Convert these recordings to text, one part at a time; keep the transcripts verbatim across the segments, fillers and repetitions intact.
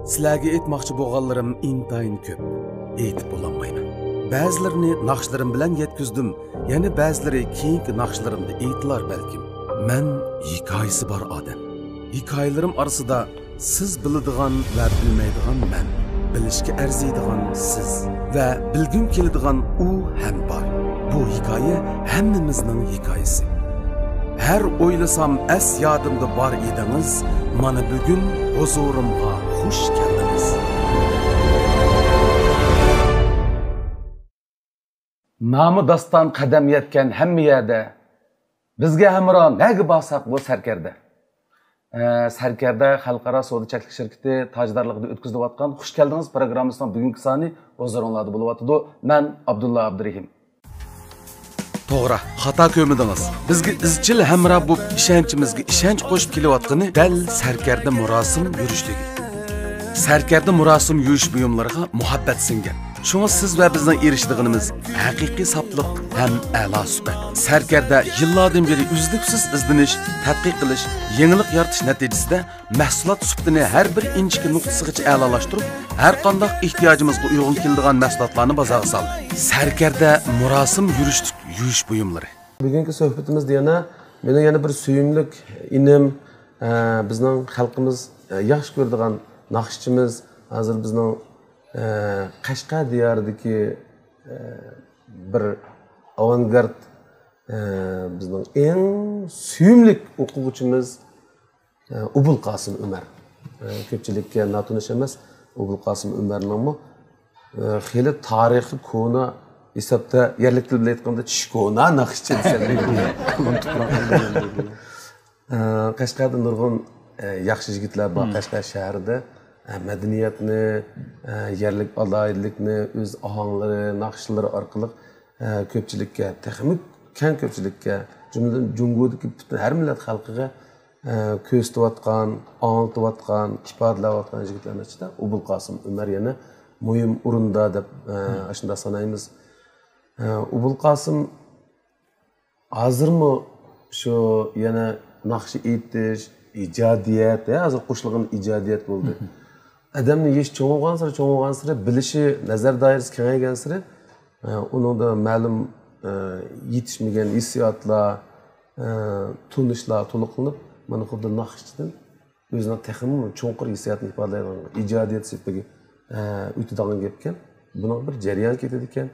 سىلەرگە ئېيتماقچى بولغانلىرىم ئىنتايىن كۆپ. ئېيتىپ بولالمايمەن. بەزىلىرىنى ناخشىلىرىم بىلەن يەتكۈزدۈم، يەنە بەزىلىرى كېيىنكى ناخشىلىرىمدا ئېيتىلار بەلكىم. مەن ھېكايىسى بار ئادەم. ھېكايىلىرىم ئارىسىدا سىز بىلىدىغان ۋە بىلمەيدىغان مەن، بىلىشكە ئەرزىيدىغان سىز ۋە بىلگۈم كېلىدىغان ئۇ ھەم بار. بۇ ھېكايە ھەممىمىزنىڭ ھېكايىسى. ھەر ئويلىسام ئەس يادىمدا بار ئىدىڭىز، مانا بۈگۈن ھۇزۇرۇمغا خۇش كەلدىڭىز. نامى داستان قەدەم يەتكەن ھەممە يەردە، بىزگە ھەمراھ نەگە بارساق بۇ سەركەردە. ئە، سەركەردە خەلقئارا سودا چەكلىك شىركىتى تاجدارلىقىدا ئۆتكۈزۈلۈۋاتقان خۇش كەلدىڭىز پروگراممىسىنىڭ بۈگۈنكى سانى ھۇزۇرۇڭلاردا بولۇۋاتىدۇ. مەن ئابدۇللا ئابدۇرېھىم. توغرا، خاتا كۆرمىدىڭىز. بىزگە ئىزچىل ھەمراھ بولۇپ، ئىشەنچىمىزگە ئىشەنچ قوشۇپ كېلىۋاتقىنى دەل سەركەردە مۇراسىم يۈرۈشلۈكى. سەركەردە مۇراسىم يۈرۈش بۇيۇملىرىغا مۇھەببەت سىڭگەن. شۇڭا سىز ۋە بىزنىڭ ئېرىشىدىغىنىمىز ھەقىقىي ساپلىق ھەم ئەلا سۈپەت. سەركەردە يىللاردىن بېرى ئۈزلۈكسىز ئىزدىنىش، تەتقىق قىلىش، يېڭىلىق يارىتىش نەتىجىسىدە مەھسۇلات سۈپىتىنى ھەر بىر ئىنچىكە نۇقتىسىغىچە ئەلالاشتۇرۇپ، ھەر قانداق ئېھتىياجىمىزغا ئۇيغۇن كېلىدىغان مەھسۇلاتلارنى بازارغا سالدى. سەركەردە مۇراسىم يۈرۈشلۈك يۈرۈش بۇيۇملىرى. بۈگۈنكى سۆھبىتىمىزدە يەنە مېنىڭ يەنە بىر سۆيۈملۈك ئىنىم، ئە، بىزنىڭ خەلقىمىز، ئە، ياخشى كۆرىدىغان ناخشىچىمىز، ھازىر بىزنىڭ، ئە، قەشقەر دىيارىدىكى، ئە، بىر ئاۋانگارد، ئە، بىزنىڭ ئەڭ سۆيۈملۈك ئوقۇغۇچىمىز، ئوبۇلقاسىم ئۆمەر. كۆپچىلىككە ناتونۇش ئەمەس. ئوبۇلقاسىم ئۆمەرنىڭمۇ خېلى تارىخى كونا ھېسابتا، يەرلىك تىل بىلەن ئېيتقاندا، چۈش كونا ناخشىچى دېسەم. قەشقەردە نۇرغۇن ياخشى يىگىتلەر بار. قەشقەر شەھىرىدە مەدەنىيەتنى، يەرلىك ئالاھىدىلىكنى ئۆز ئاھاڭلىرى، ناخشىلىرى ئارقىلىق كۆپچىلىككە، تېخىمۇ كەڭ كۆپچىلىككە، جۈملىدىن جۇڭگودىكى پۈتۈن ھەر مىللەت خەلقىگە ئە، كۆرسىتىۋاتقان، ئاڭلىتىۋاتقان، ئىپادىلەۋاتقان يىگىتلەرنىڭ ئىچىدە ئوبۇلقاسىم ئۆمەر يەنە مۇھىم ئورۇندا دەپ، ئە، ئاشۇنداق سانايمىز. ئە، ئوبۇلقاسىم ھازىرمۇ شۇ يەنە ناخشا ئېيتىش، ئىجادىيەت، ھە، ھازىر قوشۇلغان ئىجادىيەت بولدى. ئادەمنىڭ يېشى چوڭىغانسېرى، چوڭىغانسېرى بىلىشى، نەزەر دائىرىسى كېڭەيگەنسېرى، ئە، ئۇنىڭدا مەلۇم، ئە، يېتىشمىگەن ھېسسىياتلار، ئە، تونۇشلار تولۇقلىنىپ، مانا خۇددى ناخشىچىدىن ئۆزىنىڭ تېخىمۇ چوڭقۇر ھېسسىياتنى ئىپادىلەيدىغان، ئىجادىيەت سېپىگە، ئە، ئۆتىدىغان گەپكەن. بۇنىڭ بىر جەريان كېتىدىكەن،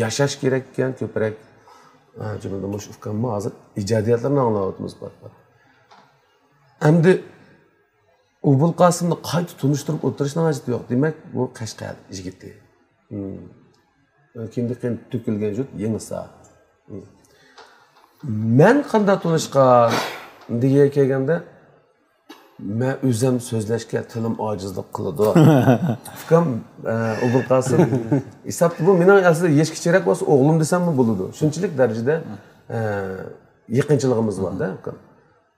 ياشاش كېرەككەن كۆپرەك. ئە، جۈملىدىن مۇشۇ ئۇكاممۇ ھازىر ئىجادىيەتلىرىنى ئاڭلاۋاتىمىز، پات-پات. ئەمدى ئوبۇلقاسىمنى قايتا تونۇشتۇرۇپ ئولتۇرۇشنىڭ ھاجىتى يوق. دېمەك، بۇ قەشقەر يىگىتى. كىندىكىن تۆكۈلگەن جۇت يېڭىسا. مەن قانداق تونۇشقان دېگىگە كەلگەندە، مەن ئۆزۈم سۆزلەشكە تىلىم ئاجىزلىق قىلىدۇ. ئۇكام، ئە، ئوبۇلقاسىم، ھېسابتا بۇ مېنىڭ ئەسلىدە يېشى كىچىكرەك بولسا ئوغلۇم دېسەممۇ بولىدۇ. شۇنچىلىك دەرىجىدە، ئە، يېقىنچىلىقىمىز بار-دە، ئۇكام.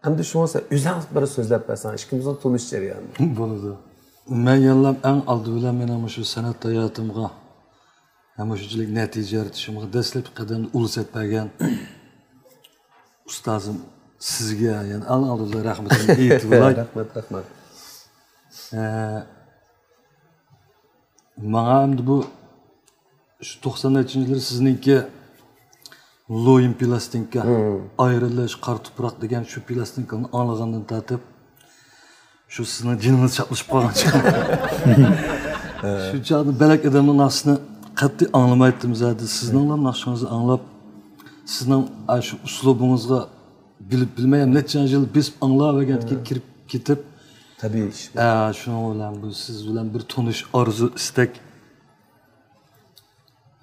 ئەمدى شۇڭا سەن ئۆزۈڭ بىر سۆزلەپ بەرسەڭ، ئىككىمىزنىڭ تونۇش جەريانى. بولىدۇ. مەن يەنىلا ئەڭ ئالدى بىلەن مېنىڭ مۇشۇ سەنئەت ھاياتىمغا ھەم مۇشۇنچىلىك نەتىجە يارىتىشىمغا دەسلەپكى قەدەمدە ئۇل سەپ بەرگەن ئۇستازىم سىزگە يەنە ئەڭ ئالدىدا رەھمىتىمنى ئېيتىپ بولاي. رەھمەت، رەھمەت. ئە، ماڭا ئەمدى بۇ شۇ توقسان نەچچىنچى يىلى سىزنىڭكى لويىن پىلاستىنكا، ئايرىلىش، قارا تۇپراق دېگەن شۇ پىلاستىنكىلارنى ئاڭلىغاندىن تارتىپ، شۇ سىزنىڭ جېنىڭىز چاپلىشىپ قالغان چىقىم. شۇ چاغدا بەلەك ئادەمنىڭ ناخشىسىنى قەتئىي ئاڭلىمايتتىم زادى. سىزنىڭلا ناخشىڭىزنى ئاڭلاپ، سىزنىڭ ئاشۇ ئۇسلۇبىڭىزغا بىلىپ بىلمەي نەچچە يىل بېسىپ ئاڭلاۋەرگەندىكىن كىرىپ كېتىپ، تەبىئىي ئىش بۇ. ئە، شۇنىڭ بىلەن بۇ سىز بىلەن بىر تونۇش ئارزۇ، ئىستەك.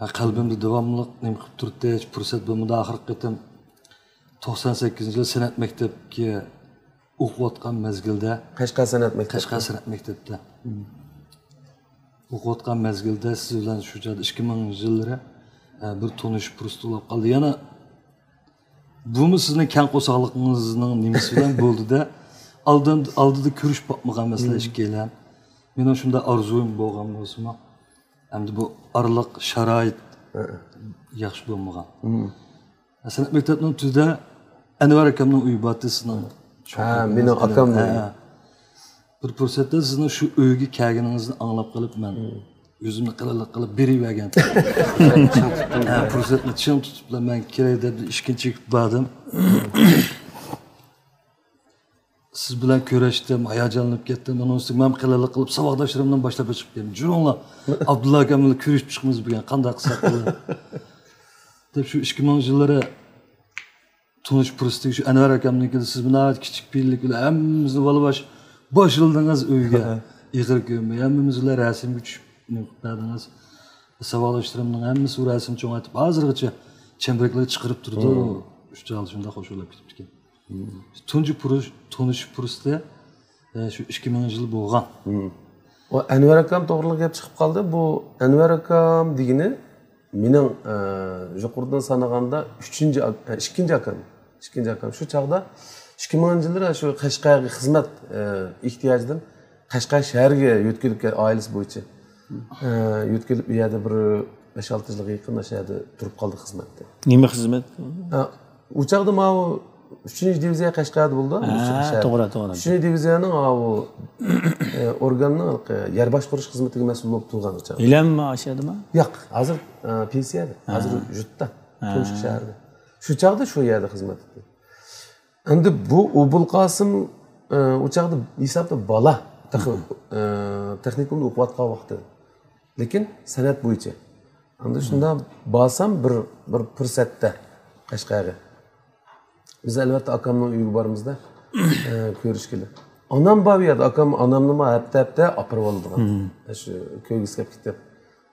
ھە، قەلبىمدە داۋاملىق نېمە قىلىپ تۇرتتى، ھېچ پۇرسەت بولمىدى. ئاخىرقى قېتىم توقسان سەككىزىنچى يىلى سەنئەت مەكتەپكە ئوقۇۋاتقان مەزگىلدە، قەشقەر سەنئەت مەكتەپتە. قەشقەر سەنئەت مەكتەپتە ئوقۇۋاتقان مەزگىلدە سىز بىلەن شۇ چاغدا ئىككى مىڭىنچى يىللىرى، ئە، بىر تونۇشۇش پۇرسىتى بولۇپ قالدى. يەنە بۇمۇ سىزنىڭ كەڭ قورساقلىقىڭىزنىڭ نېمىسى بىلەن بولدى-دە، ئالدىن-، ئالدىدا كۆرۈشۈپ باقمىغان مەسىلە ئىككىيلەن. مېنىڭ شۇنداق ئارزۇيۇم بولغان بولسىمۇ، ئەمدى بۇ ئارىلىق شارائىت ياخشى بولمىغان. سەنئەت مەكتەپنىڭ تۈۋىدە ئەنۋەر ئاكامنىڭ ئۆيى بارتى سىزنىڭ. ھە، مېنىڭ ئاكامنىڭ ئۆيى. ھە. بىر پۇرسەتتە سىزنىڭ شۇ ئۆيگە كەلگىنىڭىزنى ئاڭلاپ قېلىپ، مەن ئۆزۈمنى قىلىلىق قىلىپ بېرىۋەرگەن. ھە، پۇرسەتنى چىڭ تۇتۇپلا مەن كېلەي دەپ ئىككىنچى باردىم. سىز بىلەن كۆرۈشتۈم، ھاياجانلىنىپ كەتتىم. ئۇنىڭ ئۈستىگە مەن قىلىلىق قىلىپ ساۋاقداشلىرىمدىن باشلاپ چىقىپ كەتتىم. جۈرۈڭلار، ئابدۇللا ئاكام بىلەن كۆرۈشۈپ چىقىمىز بۈگۈن، قانداق قىلساق بولىدۇ؟ دەپ شۇ ئىككى مىڭىنچى يىللىرى تونۇش پۇرسىتى شۇ ئەنۋەر ئاكامنىڭكىدە سىز بىلەن كىچىك پېئىللىك بىلەن ھەممىمىزنى بالا باش باشلىدىڭىز ئۆيگە. ئېغىر كۆرمەي ھەممىمىز بىلەن رەسىمگە چۈشۈپ نېمە قىلىپ بەردىڭىز. ساۋاقداشلىرىمنىڭ ھەممىسى ئۇ رەسىم چوڭايتىپ ھازىرغىچە چەمبىرەكلەر چىقىرىپ تۇرىدۇ. شۇ چاغدا شۇنداق خۇشاللىنىپ كېتىپتىكەن. تۇنجى پۇرۇش-، تونۇشۇش پۇرسىتى، ئە، شۇ ئىككى مىڭىنچى يىل بولغان. ئۇ ئەنۋەر ئاكام توغرىلىق گەپ چىقىپ قالدى. بۇ ئەنۋەر ئاكام دېگىنى مېنىڭ، ئە، يۇقىرىدىن سانىغاندا ئۈچىنچى ئاك-، ئە، ئىككىنچى ئاكام. ئىككىنچى ئاكام. شۇ چاغدا ئىككى مىڭىنچى يىللىرى شۇ قەشقەرگە خىزمەت، ئە، ئېھتىياجىدىن قەشقەر شەھەرگە يۆتكىلىپ كەل-، ئائىلىسى بويىچە. ئە، يۆتكىلىپ، ئۇ يەردە بىر بەش-ئالتە يىلغا يېقىن ئاشۇ يەردە تۇرۇپ قالدى خىزمەتتە. نېمە خىزمەت؟ ئە، ئۇ چاغدا ماۋۇ ئۈچىنچى دىۋىزىيە قەشقەردە بولىدۇ. ھە، توغرا، توغرا. ئۈچىنچى دىۋىزىيەنىڭ ئاۋۇ، ئە، ئورگاننىڭ ھېلىقى يەر باشقۇرۇش خىزمىتىگە مەسئۇل بولۇپ تۇرغان ئۇ چاغدا. ھېلىمۇ ئاشۇيەردىمۇ؟ ياق، ھازىر، ئە، پېنسىيەدە. ھازىر يۇرتتا، تۇمشۇق شەھەردە. شۇ چاغدا شۇ يەردە خىزمەت قىلدى. ئەمدى بۇ ئوبۇلقاسىم، ئە، ئۇ چاغدا ھېسابتا بالا، تېخى، ئە، تېخنىكومدا ئوقۇۋاتقان ۋاقتى. لېكىن سەنئەت بويىچە. ئەمدى شۇنداق بارسام بىر، بىر پۇرسەتتە قەشقەرگە. بىز ئەلۋەتتە ئاكامنىڭ ئۆيىگە بارىمىزدا، ئە، كۆرۈشكىلى. ئانام بار بۇ يەردە، ئاكام، ئانامنىمۇ ھەپتە-ھەپتە ئاپىرىۋالىدىغان. شۇ كۆرگۈسى كەپ كېتىپ،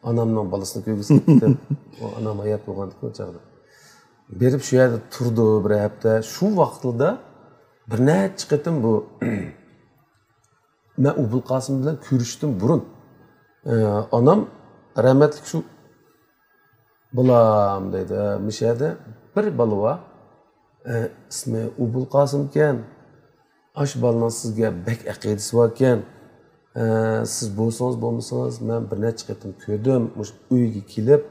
ئانامنىڭ بالىسىنى كۆرگۈسى كەپ كېتىپ، ئۇ ئانام ھايات بولغاندىكىن ئۇ چاغدا. بېرىپ شۇ يەردە تۇرىدۇ بىر ھەپتە. شۇ ۋاقىتلىرىدا بىر نەچچە قېتىم بۇ مەن ئوبۇلقاسىم بىلەن كۆرۈشتىن بۇرۇن، ئە، ئانام رەھمەتلىك شۇ، بالام دەيدۇ، ئە، مۇشۇ يەردە بىر بالا بار، ئە، ئىسمى ئوبۇلقاسىم ئىكەن. ئاشۇ بالىنىڭ سىزگە بەك ئەقىدىسى باركەن. ئە، سىز بولسىڭىز بولمىسىڭىز، مەن بىر نەچچە قېتىم كۆردۈم، مۇشۇ ئۆيگە كېلىپ،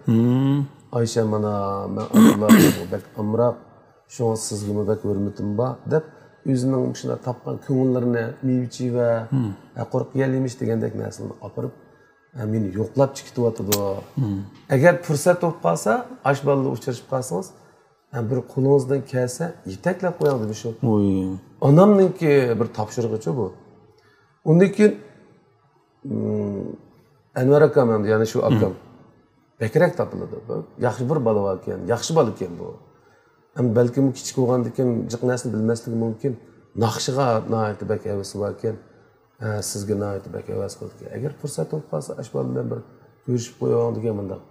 ئايشە، مانا، مەن ئابدۇللا بەك ئامراق، شۇڭا سىزگىمۇ بەك ھۆرمىتىم بار، دەپ، ئۆزىنىڭ مۇشۇنداق تاپقان كۆڭۈللىرىنى مېۋە-چېۋە، ھە، قۇرۇق يەل-يېمىش دېگەندەك نەرسىلەرنى ئاپىرىپ، ھە، مېنى يوقلاپ چىقىۋاتىدۇ. ئەگەر پۇرسەت بولۇپ قالسا، ئاشۇ بالىلار ئۇچرىشىپ قالسىڭىز، ھە، بىر قولىڭىزدىن كەلسە يېتەكلەپ قويۇڭ دېدى شۇ. ئانامنىڭكى بىر تاپشۇرۇقىچۇ بۇ. ئۇندىن كېيىن، ئەنۋەر ئاكام ئەمدى، يەنى شۇ ئاكام. بەكرەك تاپىلىدۇ. بۇ ياخشى بىر بالا باركەن، ياخشى بالىكەن بۇ. ئەمدى بەلكىم كىچىك بولغاندىكىن جىق نەرسىنى بىلمەسلىكى مۇمكىن. ناخشىغا ناھايىتى بەك ھەۋىسى باركەن. ئە، سىزگە ناھايىتى بەك ھەۋەس قىلىدىكەن. ئەگەر پۇرسەت بولۇپ قالسا، ئاشۇ بالا بىلەن بىر كۆرۈشۈپ قويۇڭ دېگەن مۇنداق.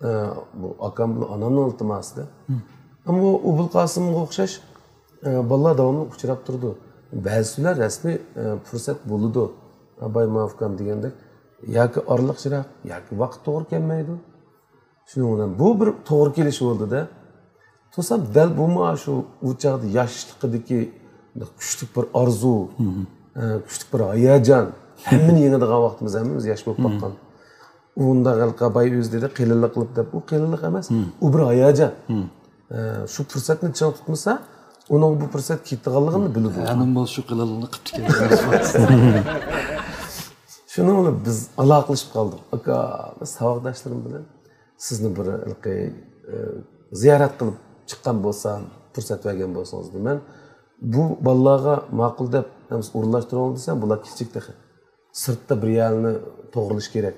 ئە، بۇ ئاكام بىلەن ئانامنىڭ ئىلتىماسىدا. ئەمما ئۇ ئوبۇلقاسىمغا ئوخشاش، ئە، بالىلار داۋاملىق ئۇچراپ تۇرىدۇ. بەزىلەر رەسمىي، ئە، پۇرسەت بولىدۇ. ئاباي ماۋۇكام دېگەندەك، ياكى ئارىلىق يىراق، ياكى ۋاقىت توغرا كەلمەيدۇ. شۇنىڭ بىلەن بۇ بىر توغرا كېلىش بولدى-دە. توسام دەل بۇمۇ شۇ ئۇ چاغدا ياشلىقىدىكى كۈچلۈك بىر ئارزۇ، ئە، كۈچلۈك بىر ھاياجان. ھەممىنى يېڭىدىغان ۋاقتىمىز، ھەممىمىز ياش بولۇپ باققان. ئۇنداق ھېلىقى باي ئۆزى دېدى، قېلىنلىق قىلىپ دەپ، ئۇ قېلىنلىق ئەمەس، ئۇ بىر ھاياجان. ئە، شۇ پۇرسەتنى چىڭ تۇتمىسا، ئۇنىڭ بۇ پۇرسەت كېتىدىغانلىقىنى بىلىدۇ. ھەنىم بولسا شۇ قېلىنلىقنى قىپتىكەن. شۇنىڭ بىلەن بىز ئالاقىلىشىپ قالدۇق. ئاكا، ساۋاقداشلىرىم بىلەن سىزنى بىر ھېلىقى، ئە، زىيارەت قىلىپ چىققان بولسام، پۇرسەت بەرگەن بولسىڭىز دېمەن. بۇ بالىلارغا ماقۇل دەپ ئورۇنلاشتۇرۇڭ دېسەم، بۇلار كىچىك تېخى. سىرتتا بىر يەرنى توغرىلىش كېرەك.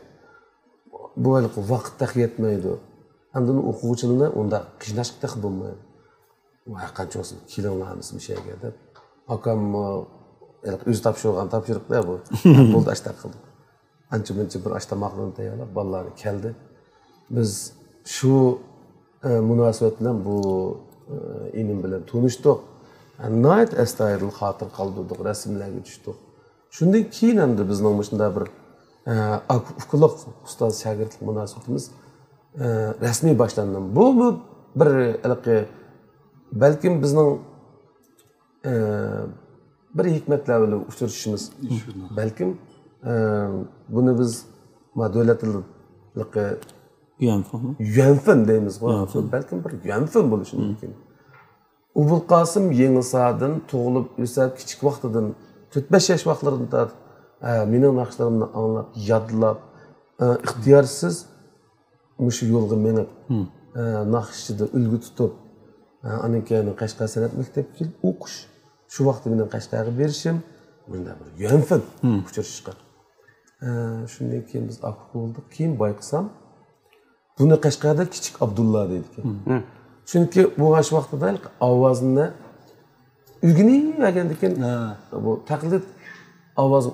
بۇ ھېلىقى ۋاقىت تېخى يەتمەيدۇ. ئاندىن ئوقۇغۇچىلارنى ئۇنداق قىيناشقا تېخى بولمايدۇ. ۋە قانچە بولسۇن، كېلىڭلار ھەممىسى مۇشۇ يەرگە دەپ. ئاكاممۇ ھېلىقى ئۆزى تاپشۇرغان تاپشۇرۇق-دە بۇ. بولدى، ئاشتاق قىلدۇق. ئانچە-مۇنچە بىر ئاشتاماقلارنى تەييارلاپ، بالىلارنى كەلدى. بىز شۇ، ئە، مۇناسىۋەت بىلەن بۇ، ئە، ئىنىم بىلەن تونۇشتۇق. ناھايىتى ئەستايىدىل خاتىرە قالدۇردۇق، رەسىملەرگە چۈشتۇق. شۇندىن كېيىن ئەمدى بىزنىڭ مۇشۇنداق بىر، ئە، ئاكا-ئۇكىلىق، ئۇستاز-شاگىرتلىق مۇناسىۋىتىمىز، ئە، رەسمىي باشلاندى. بۇمۇ بىر ھېلىقى، بەلكىم بىزنىڭ، ئە، بىر ھېكمەتلەر بىلەن ئۇچرىشىشىمىز. بەلكىم، ئە، بۇنى بىز ما دۆلەت تىلىدىكى يۈەنفېنمۇ؟ يۈەنفېن دەيمىزغۇ. يۈەنفېن. بەلكىم بىر يۈەنفېن بولۇشى مۇمكىن. ئوبۇلقاسىم يېڭىساردىن تۇغۇلۇپ ئۆسۈپ، كىچىك ۋاقتىدىن، تۆت-بەش ياش ۋاقىتلىرىدىن تارتىپ ئە، مېنىڭ ناخشىلىرىمنى ئاڭلاپ، يادلاپ، ئە، ئىختىيارسىز مۇشۇ يولغا مېڭىپ، ئە، ناخشىچىدا ئۈلگە تۇتۇپ، ئە، ئاندىن كېيىن قەشقەر سەنئەت مەكتەپكە كېلىپ ئوقۇش. شۇ ۋاقىتتا مېنىڭ قەشقەرگە بېرىشىم، مۇنداق بىر يۈەنفېن ئۇچرىشىشقا. ئە، شۇندىن كېيىن بىز ئاكا بولدۇق. كېيىن بايقىسام، بۇنى قەشقەردە كىچىك ئابدۇللا دەيدىكەن. چۈنكى بۇ ئاشۇ ۋاقتىدا ئاۋازنى ئۆگىنىۋەرگەندىكىن، بۇ تەقلىد ئاۋاز،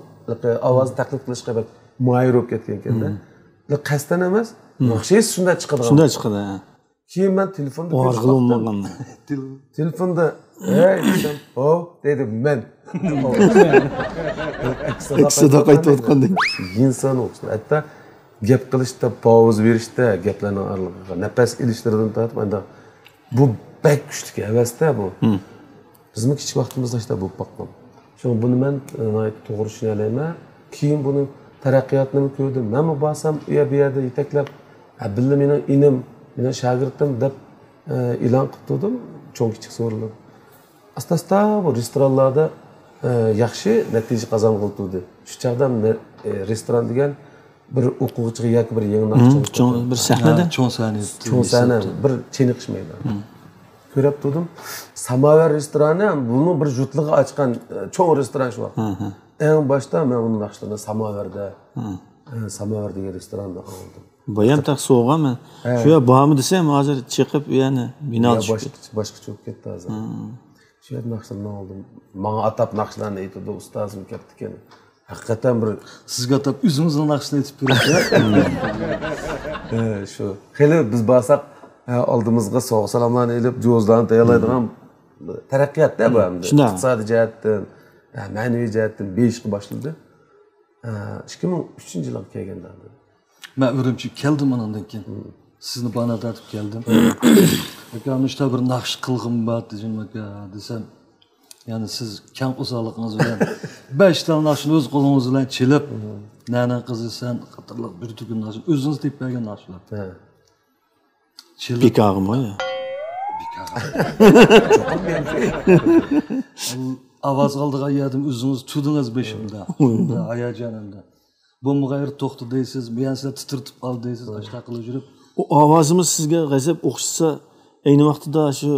ئاۋازنى تەقلىد قىلىشقا بەك ماھىر بولۇپ كەتكەنكەندە. قەستەن ئەمەس، ناخشا شۇنداق چىقىدىغان. شۇنداق چىقىدۇ. كېيىن مەن تېلېفوندا كۆرۈشۈپ باقتىم. تېلېفوندا، «ھەي، دېسەم، ھاۋ» دەيدۇ، مەن. ئەكس سادا قايتىۋاتقاندەك. ئىنسان ئوخشاش. ھەتتا گەپ قىلىشتا، پاۋزا بېرىشتە، گەپلەرنىڭ ئارىلىقىغا نەپەس ئېلىشلىرىدىن تارتىپ، ئانداق بۇ بەك كۈچلۈك ھەۋەستە بۇ. بىزمۇ كىچىك ۋاقتىمىزدا شۇنداق بولۇپ باققان. شۇڭا بۇنى مەن، ئە، ناھايىتى توغرا چۈشىنەلەيمەن. كېيىن بۇنىڭ تەرەققىياتىنىمۇ كۆردۈم. مەنمۇ بارسام، ئۇ يەر، بۇ يەردە يېتەكلەپ، ھە، بىللە مېنىڭ ئىنىم، مېنىڭ شاگىرتىم دەپ، ئە، ئېلان قىلىپ تۇردۇم. چوڭ كىچىك سورۇنلار. ئاستا-ئاستا بۇ رېستورانلاردا، ئە، ياخشى نەتىجە قازانغىلى تۇردى. شۇ چاغدا نە-، ئە، رېستوران دېگەن بىر ئوقۇغۇچىغا ياكى بىر يېڭى ناخشىچىغا چوڭ بىر سەھنە. ھە، چوڭ سەھنە. چوڭ سەھنە، بىر چېنىقىش مەيدانى. كۆرۈپ تۇردۇم. ساماۋار رېستورانى، بۇمۇ بىر يۇرتلۇققا ئاچقان، ئە، چوڭ رېستوران شۇ ۋاقىت. ئەڭ باشتا مەن ئۇنىڭ ناخشىلىرىنى ساماۋاردا، ئە، ساماۋار دېگەن رېستوراندا ئاڭلىدىم. بايام تەخ سوغۇ مەن. شۇ يەر بارمۇ دېسەم، ھازىر چېقىپ، يەنى بىنا چۈشۈپ كەتتى. باشقىچە، باشقىچە بولۇپ كەتتى ھازىر. شۇ يەردە ناخشىلارنى ئاڭلىدىم. ماڭا ئاتاپ ناخشىلارنى ئېيتىدۇ، ئۇستازىم كەپتىكەن. ھەقىقەتەن بىر سىزگە ئاتاپ ئۆزىڭىزنىڭ ناخشىسىنى ئېيتىپ بېرىڭ. ھە، شۇ. خېلى بىز بارساق، ھە، ئالدىمىزغا سوغا سالاملارنى ئېلىپ، جوزلارنى تەييارلايدىغان تەرەققىياتتا بۇ ئەمدى. شۇنداق. ئىقتىسادىي جەھەتتىن، ھە، مەنىۋى جەھەتتىن بېيىشقا باشلىدى. ھە، ئىككى مىڭ ئۈچىنچى يىلغا كەلگەندە. مەن ئۈرۈمچىگە كەلدىم ئانىڭدىن كېيىن. سىزنى بانا تارتىپ كەلدىم. ئاكا، مۇشتا بىر ناخشا قىلغۇم بار دېدىم، ئاكا، دېسەم، يەنى سىز كەڭ قورساقلىقىڭىز بىلەن بەش تال ناخشىنى ئۆز قولىڭىز بىلەن چېلىپ، نەنىڭ قىزى سەن قاتارلىق بىر تۈركۈم ناخشا، ئۆزىڭىز تېپىپ بەرگەن ناخشىلار. ھە. چېلىپ. بىكارغىمۇ يا؟ بىكار. ئاۋاز ئالىدىغان يەردىن ئۆزىڭىز تۇردىڭىز بېشىمدا. ھاياجانىمدا. بولمىغان يەردە توختا دەيسىز، مېيەنسىلەر تىترىتىپ قالدى دەيسىز، ئاشۇنداق قىلىپ يۈرۈپ. ئۇ ئاۋازىمىز سىزگە غەزەپ ئوخشىسا، ئەينى ۋاقتىدا شۇ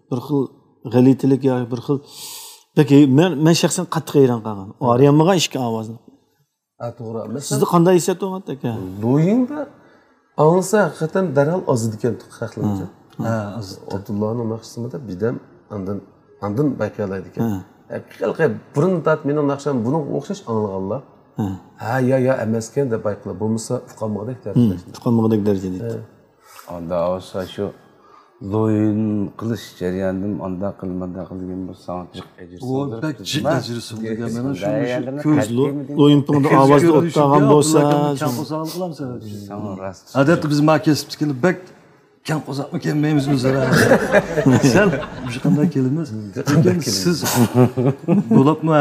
بىر خىل غەلىتىلىك يا بىر خىل بەك ھەي-، مەن، مەن شەخسەن قاتتىق ھەيران قالغان. ئۇ ئارىيالمىغان ئىككى ئاۋازنى. ھە، توغرا. مەسىلەن، سىزدە قانداق ھېسسىيات بولغانتى ئاكا؟ لويىڭدا ئاڭلىسا ھەقىقەتەن دەرھال ئازىدىكەن خەقلەرچە. ھە، ئازىدى. ئابدۇللانىڭ ناخشىسىمۇ دەپ بىردەم ئاندىن، ئاندىن بايقىيالايدىكەن. ھە. ھەقىقەتەن بۇرۇن تارتىپ مېنىڭ ناخشام بۇنىڭغا ئوخشاش ئاڭلىغانلار. ھە. ھە، يا، يا ئەمەسكەن دەپ بايقىلا. بولمىسا ئۇقالمىغۇدەك دەرىجىدە. ئۇقالمىغۇدەك دەرىجىدە. ھە. ئاندا ئالسا شۇ لويۇن قىلىش جەريانىدىمۇ ئانداق قىل، مانداق قىل دېگەن بولسا ساڭا جىق ئەجىر ئۇ سىڭدۈرۈپ بەك جىق تۇردۇم. ئەجىر سىڭدۈرگەن. مېنىڭ شۇ، شۇ كۆز لويۇن پۇڭدا ئاۋاز ئوتتاغان بولسا، ساڭا راست. ئادەتتە بىز ما كەسىپتىكىلەر بەك كەڭ قورساقمۇ كەلمەيمىز ئۆزئارا. سەل مۇشۇ قانداق كېلىمىز. لېكىن سىز بولۇپمۇ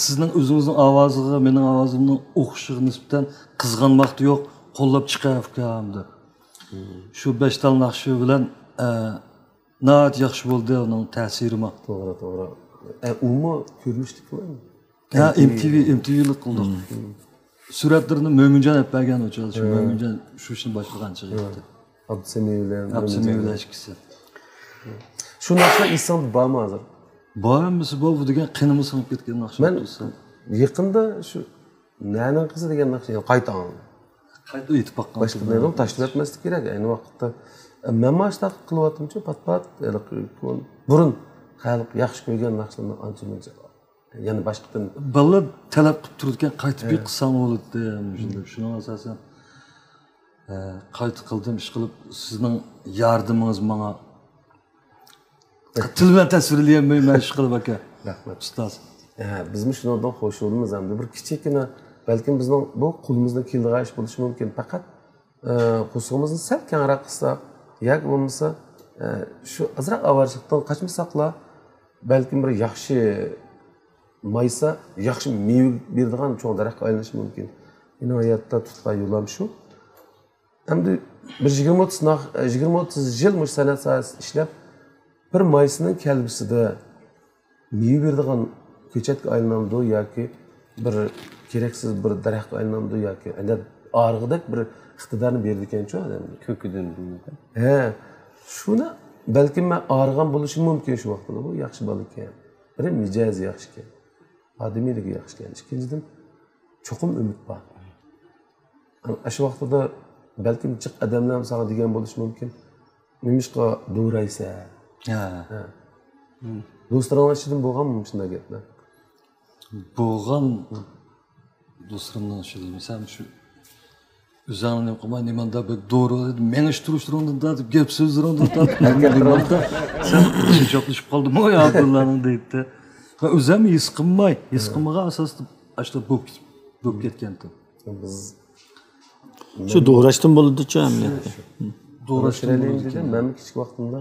سىزنىڭ ئۆزىڭىزنىڭ ئاۋازىغا، مېنىڭ ئاۋازىمنىڭ ئوخشىشىغا نىسبەتەن قىزغانماقتا يوق، قوللاپ چىقاي ئۇكام دەپ. شۇ بەش تال ناخشا بىلەن، ئە، ناھايىتى ياخشى بولدى ئۇنىڭ تەسىرىمۇ. توغرا، توغرا. ئە، ئۇمۇ كۆرۈنۈشلۈكمۇ؟ ھە، ئېم تى ۋى، ئېم تى ۋى لىق قىلدۇق. سۈرەتلىرىنى مۆمىنجان ئەپ بەرگەن ئۇ چاغدا. شۇ مۆمىنجان شۇ ئىشنى باشلىغان چېغى ئىدى. ئابدۇسەمىي بىلەن ئابدۇسەمىي بىلەن ئىككىسى. شۇ ناخشىلار ئېسىڭدە بارمۇ ھازىر؟ بار، ھەممىسى بار. بۇ دېگەن قېنىمغا سىڭىپ كەتكەن ناخشىلار. مەن يېقىندا شۇ نەنىڭ قىزى دېگەن ناخشا يەنە قايتا ئاڭلىدىم. قايتا ئېيتىپ باققان. باشقا نېمىنى تاشلىۋەتمەسلىك كېرەك ئەينى ۋاقىتتا. مەنمۇ ئاشۇنداق قىلىۋاتىمچۇ، پات-پات، ھېلىقى بۇرۇن خەلق ياخشى كۆرگەن ناخشىلارنى ئانچە-مۇنچە يەنە باشقىدىن. بالىلار تەلەپ قىلىپ تۇرىدىكەن، قايتىپ بىر قىلساڭ بولاتتى، مۇشۇنداق. شۇنىڭغا ئاساسەن، ئە، قايتا قىلدىم، ئىشقىلىپ سىزنىڭ ياردىمىڭىز ماڭا. تىل بىلەن تەسۋىرلىيەلمەيمەن، ئىشقىلىپ ئاكا. رەھمەت. ئۇستاز. ھە، بىزمۇ شۇنىڭدىن خۇش بولىمىز ھەمدە بىر كىچىككىنە، بەلكىم بىزنىڭ بۇ قولىمىزدىن كېلىدىغان ئىش بولۇشى مۇمكىن. پەقەت، ئە، قورسىقىمىزنى سەل كەڭرەك قىلساق، ياكى بولمىسا، ئە، شۇ ئازراق ئاۋارىچىلىكتىن قاچمىساقلا، بەلكىم بىر ياخشى مايسا، ياخشى مېۋە بېرىدىغان چوڭ دەرەخكە ئايلىنىشى مۇمكىن. مېنىڭ ھاياتتا تۇتقان يولۇم شۇ. ئەمدى بىر يىگىرمە ئوتتۇز ناخ-، يىگىرمە ئوتتۇز يىل مۇشۇ سەنئەت ساھەسىدە ئىشلەپ، بىر مايسىنىڭ كەلگۈسىدە مېۋە بېرىدىغان كۆچەتكە ئايلىنامدۇ ياكى بىر كېرەكسىز بىر دەرەخكە ئايلىنامدۇ ياكى ئەنە ئارىغۇدەك بىر ئىقتىدارنى بېرىدىكەنچۇ ئادەمگە. كۆكىدىن بىلمىدىم. ھە، شۇنى بەلكىم مەن ئارىغان بولۇشۇم مۇمكىن شۇ ۋاقتىدا. بۇ ياخشى بالا ئىكەن. بىر مىجەزى ياخشى ئىكەن. ئادىمىيلىكى ياخشى ئىكەن. ئىككىنچىدىن، چوقۇم ئۈمىد بار. ئاشۇ ۋاقتىدا بەلكىم جىق ئادەملەر ساڭا دېگەن بولۇشى مۇمكىن. نېمىشقا دورايسەن؟ ھە. ھە. دوستلىرىڭلار ئىچىدىمۇ بولغانمۇ مۇشۇنداق گەپلەر؟ بولغان. دوستلىرىمنىڭ شۇ دېمىسەم شۇ ئۆزۈڭنى نېمە قىلماي، نېمانداق بەك دورا، مېڭىش تۇرۇشلىرىڭدىن تارتىپ، گەپ سۆزلىرىڭدىن تارتىپ، ھەرىكەتلىرىڭدىن سەن ئوخشاپلىشىپ قالدىمۇ يا بۇلارنىڭ دەيتتى. مەن ئۆزۈم ھېس قىلماي، ھېس قىلمىغان ئاساستا ئاشۇنداق بولۇپ كېتىپ، بولۇپ كەتكەنتىم. بىز شۇ دوراشتىن بولىدۇچۇ ئەمدى. دوراشتىن بولىدىكەن. مەن كىچىك ۋاقتىمدا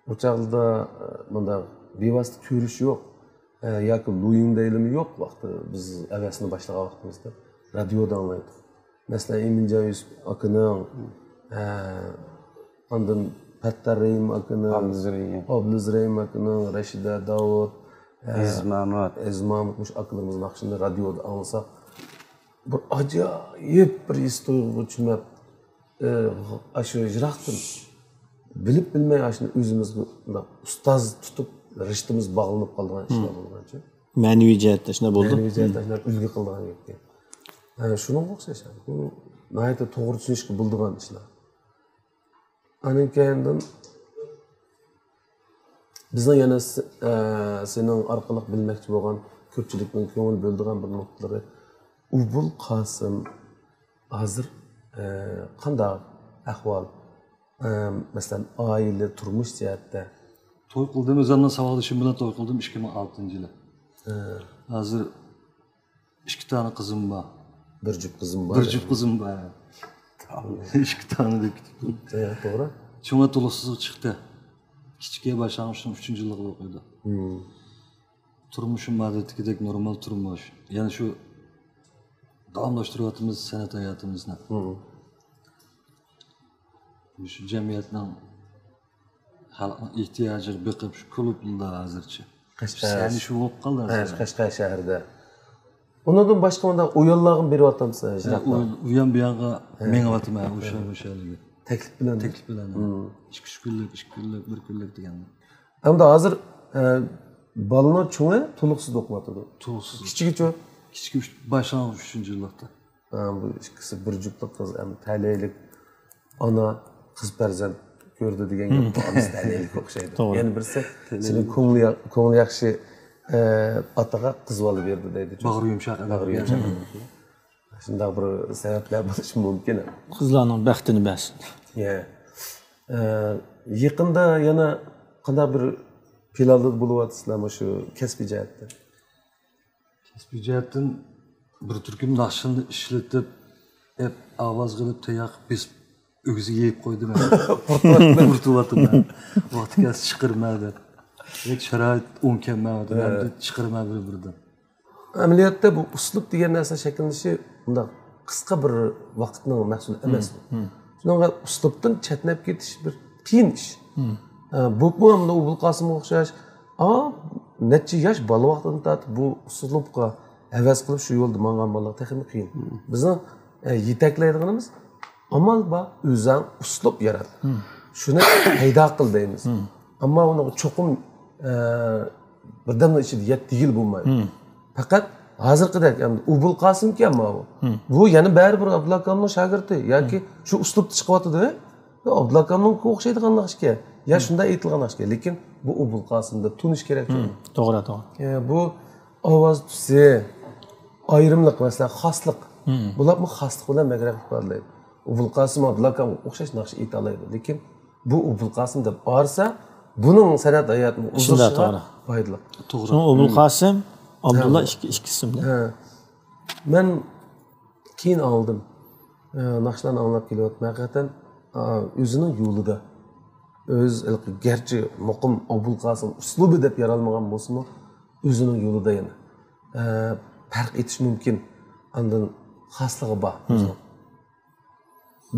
ئۇ چاغدا، ئە، مۇنداق بىۋاسىتە كۆرۈش يوق، ئە، ياكى لۇيىڭ دەيلىمۇ يوق ۋاقتى. بىز ھەۋەسنى باشلىغان ۋاقتىمىزدا رادىيودا ئاڭلايتتۇق. مەسىلەن، ئىمىنجان يۈسۈپ ئاكىنىڭ، ئە، ئاندىن پەتتەر رەھىم ئاكىنىڭ، ئابلىز رەھىم. ئابلىز رەھىم ئاكىنىڭ، رەشىدە داۋۇت، ئە، ئەزىز مامۇت. ئەزىز مامۇت، مۇشۇ ئاكىلىرىمىزنىڭ ناخشىلىرىنى رادىيودا ئاڭلىساق، بىر ئاجايىپ بىر ھېس تۇيغۇغا چۆمۈپ، ئە، ئاشۇ يىراقتىن بىلىپ بىلمەي ئاشۇنى ئۆزىمىزگە مۇنداق ئۇستاز تۇتۇپ، رىشتىمىز باغلىنىپ قالىدىغان ئىشلار بولغانچۇ. مەنىۋى جەھەتتە شۇنداق بولدى. مەنىۋى جەھەتتە شۇنداق ئۈلگە قىلىدىغان گەپكەن. ئە، شۇنىڭغا ئوخشاش. بۇ ناھايىتى توغرا چۈشىنىشكە بولىدىغان ئىشلار. ئاندىن كېيىندىن بىزنىڭ يەنە س-، ئە، سېنىڭ ئارقىلىق بىلمەكچى بولغان، كۆپچىلىكنىڭ كۆڭۈل بۆلىدىغان بىر نۇقتىلىرى، ئوبۇل قاسىم ھازىر، ئە، قانداق ئەھۋال؟ ئە، مەسىلەن، ئائىلە، تۇرمۇش جەھەتتە. توي قىلدىم، ئۆزۈمنىڭ ساۋاقدىشىم بىلەن توي قىلدىم، ئىككى مىڭ ئالتىنچى يىلى. ھە. ھازىر ئىككى دانە قىزىم بار. بىر جۈپ قىزىم بار. بىر جۈپ قىزىم بار. ئىككى دانە دەپ كېتىپتۇ. ھە، توغرا. چوڭى تولۇقسىزغا چىقتى. كىچىكى باشلانغۇچنىڭ ئۈچىنچى يىللىقىدا ئوقۇيدۇ. تۇرمۇشۇم ئادەتتىكىدەك نورمال تۇرمۇش. يەنە شۇ داۋاملاشتۇرۇۋاتىمىز سەنئەت ھاياتىمىزنى. شۇ جەمئىيەتنىڭ، خەلقنىڭ ئېھتىياجىغا بېقىپ شۇ كۇلۇبلار ھازىرچە. قەشقەر. سەھنە شۇ بولۇپ قالدى ھە، ھازىر. قەشقەر شەھىرىدە. ئۇنىڭدىن باشقا مۇنداق ئويۇنلارغىمۇ بېرىۋاتامسىز، ھە، ئىجرا ئۇ، قىلىپ؟ ئۇ يان بۇ يانغا ھە. مېڭىۋاتىمەن، ئوشۇ، ھە. ئوشۇ يەرگە. تەكلىپ بىلەن؟ تەكلىپ بىلەن، ھە. مم. ئىككى ئۈچ كۈنلۈك، ئىككى كۈنلۈك، بىر كۈنلۈك دېگەن. ئەمدى ھازىر، ئە، بالىنىڭ چوڭى تولۇقسىز ئوقۇۋاتىدۇ. تولۇقسىز. كىچىكىچۇ؟ كىچىكى ئۈچ، باشلانغۇچ ئۈچىنچى يىللىقتا. ھە، بۇ ئىككىسى بىر جۈپلۈك قىز، ئەمدى تەلەيلىك ئانا قىز پەرزەنت كۆردى دېگەن گەپ بار، تەلەيلىككە ئوخشايدۇ. توغرا. يەنە بىرسى، سېنىڭ كۆڭلى يا-، كۆڭلى ياخشى، ئە، ئاتىغا قىز بالا بېرىدۇ دەيدۇ. باغرى يۇمشاق ئانا. باغرى يۇمشاق ئانا. شۇنداق بىر سەۋەبلەر بولۇشى مۇمكىن. قىزلارنىڭ بەختىنى بەرسۇن. يە. ئە، يېقىندا يەنە قانداق بىر پىلانلىرى بولۇۋاتىسىلەر مۇشۇ كەسپىي جەھەتتە؟ كەسپىي جەھەتتىن بىر تۈركۈم ناخشىلارنى ئىشلىتىپ، ئەپ، ئاۋازغا ئېلىپ، تەييار قىلىپ بېسىپ، ئۆگزىگە يېيىپ قويدۇم. قۇرۇتۇۋاتىمەن. ۋاقتى كەلسە چىقىرىمەن دەپ. لېكىن شارائىت ئوڭ كەلمەيۋاتىدۇ. ھە. ئەمدى چىقىرىمەن بىر-بىردىن. ئەمەلىيەتتە بۇ ئۇسلۇب دېگەن نەرسە شەكىللىنىشى بۇنداق قىسقا بىر ۋاقىتنىڭ مەھسۇلى ئەمەس. شۇنىڭغا ئۇسلۇبتىن چەتنەپ كېتىش بىر قىيىن ئىش. ئە، بولۇپمۇ مۇنۇ ئوبۇل قاسىمغا ئوخشاش، ئا، نەچچە ياش بالا ۋاقتىدىن تارتىپ بۇ ئۇسلۇبقا ھەۋەس قىلىپ شۇ يولدا ماڭغان بالىلار تېخىمۇ قىيىن. بىزنىڭ، ئە، يېتەكلەيدىغىنىمىز ئامال بار، ئۆزۈڭ ئۇسلۇب يارات. شۇنى پەيدا قىل دەيمىز. ئەمما ئۇنىڭغا چوقۇم، ئە، بىردەمنىڭ ئىچىدە يەت دېگىلى بولمايدۇ. پەقەت ھازىرقىدەك، ئەمدى ئوبۇل قاسىمكەن ماۋۇ. بۇ يەنە بەرىبىر ئابدۇللا ئاكامنىڭ شاگىرتى ياكى شۇ ئۇسلۇبتا چىقىۋاتىدۇ. ئابدۇللا ئاكامنىڭكىگە ئوخشايدىغان ناخشىكەن. يا شۇنداق ئېيتىلغان ناخشىكەن. لېكىن بۇ ئوبۇل قاسىم دەپ تونۇش كېرەك. توغرا، توغرا. ئە، بۇ ئاۋاز تۈسى، ئايرىملىق، مەسىلەن، خاسلىق. بۇلارمۇ خاسلىق بىلەن بەكرەك ئىپادىلەيدۇ. ئوبۇل قاسىم ئابدۇللا ئاكامغا ئوخشاش ناخشا ئېيتالايدۇ. لېكىن بۇ ئوبۇل قاسىم دەپ ئارىسا، بۇنىڭ سەنئەت ھاياتىنىڭ ئۇزىشىغا پايدىلىق. توغرا. شۇڭا ئوبۇل قاسىم، ئابدۇللا ئىككى، ئىككى ئىسىم. ھە. مەن كېيىن ئاڭلىدىم. ئە، ناخشىلارنى ئاڭلاپ كېلىۋاتىمەن. ھەقىقەتەن، ئا، ئۆزىنىڭ يولىدا. ئۆز، گەرچە مۇقىم ئوبۇل قاسىم ئۇسلۇبى دەپ يارالمىغان بولسىمۇ، ئۆزىنىڭ يولىدا يەنە. ئە، پەرق ئېتىش مۇمكىن. ئاندىن خاسلىقى بار.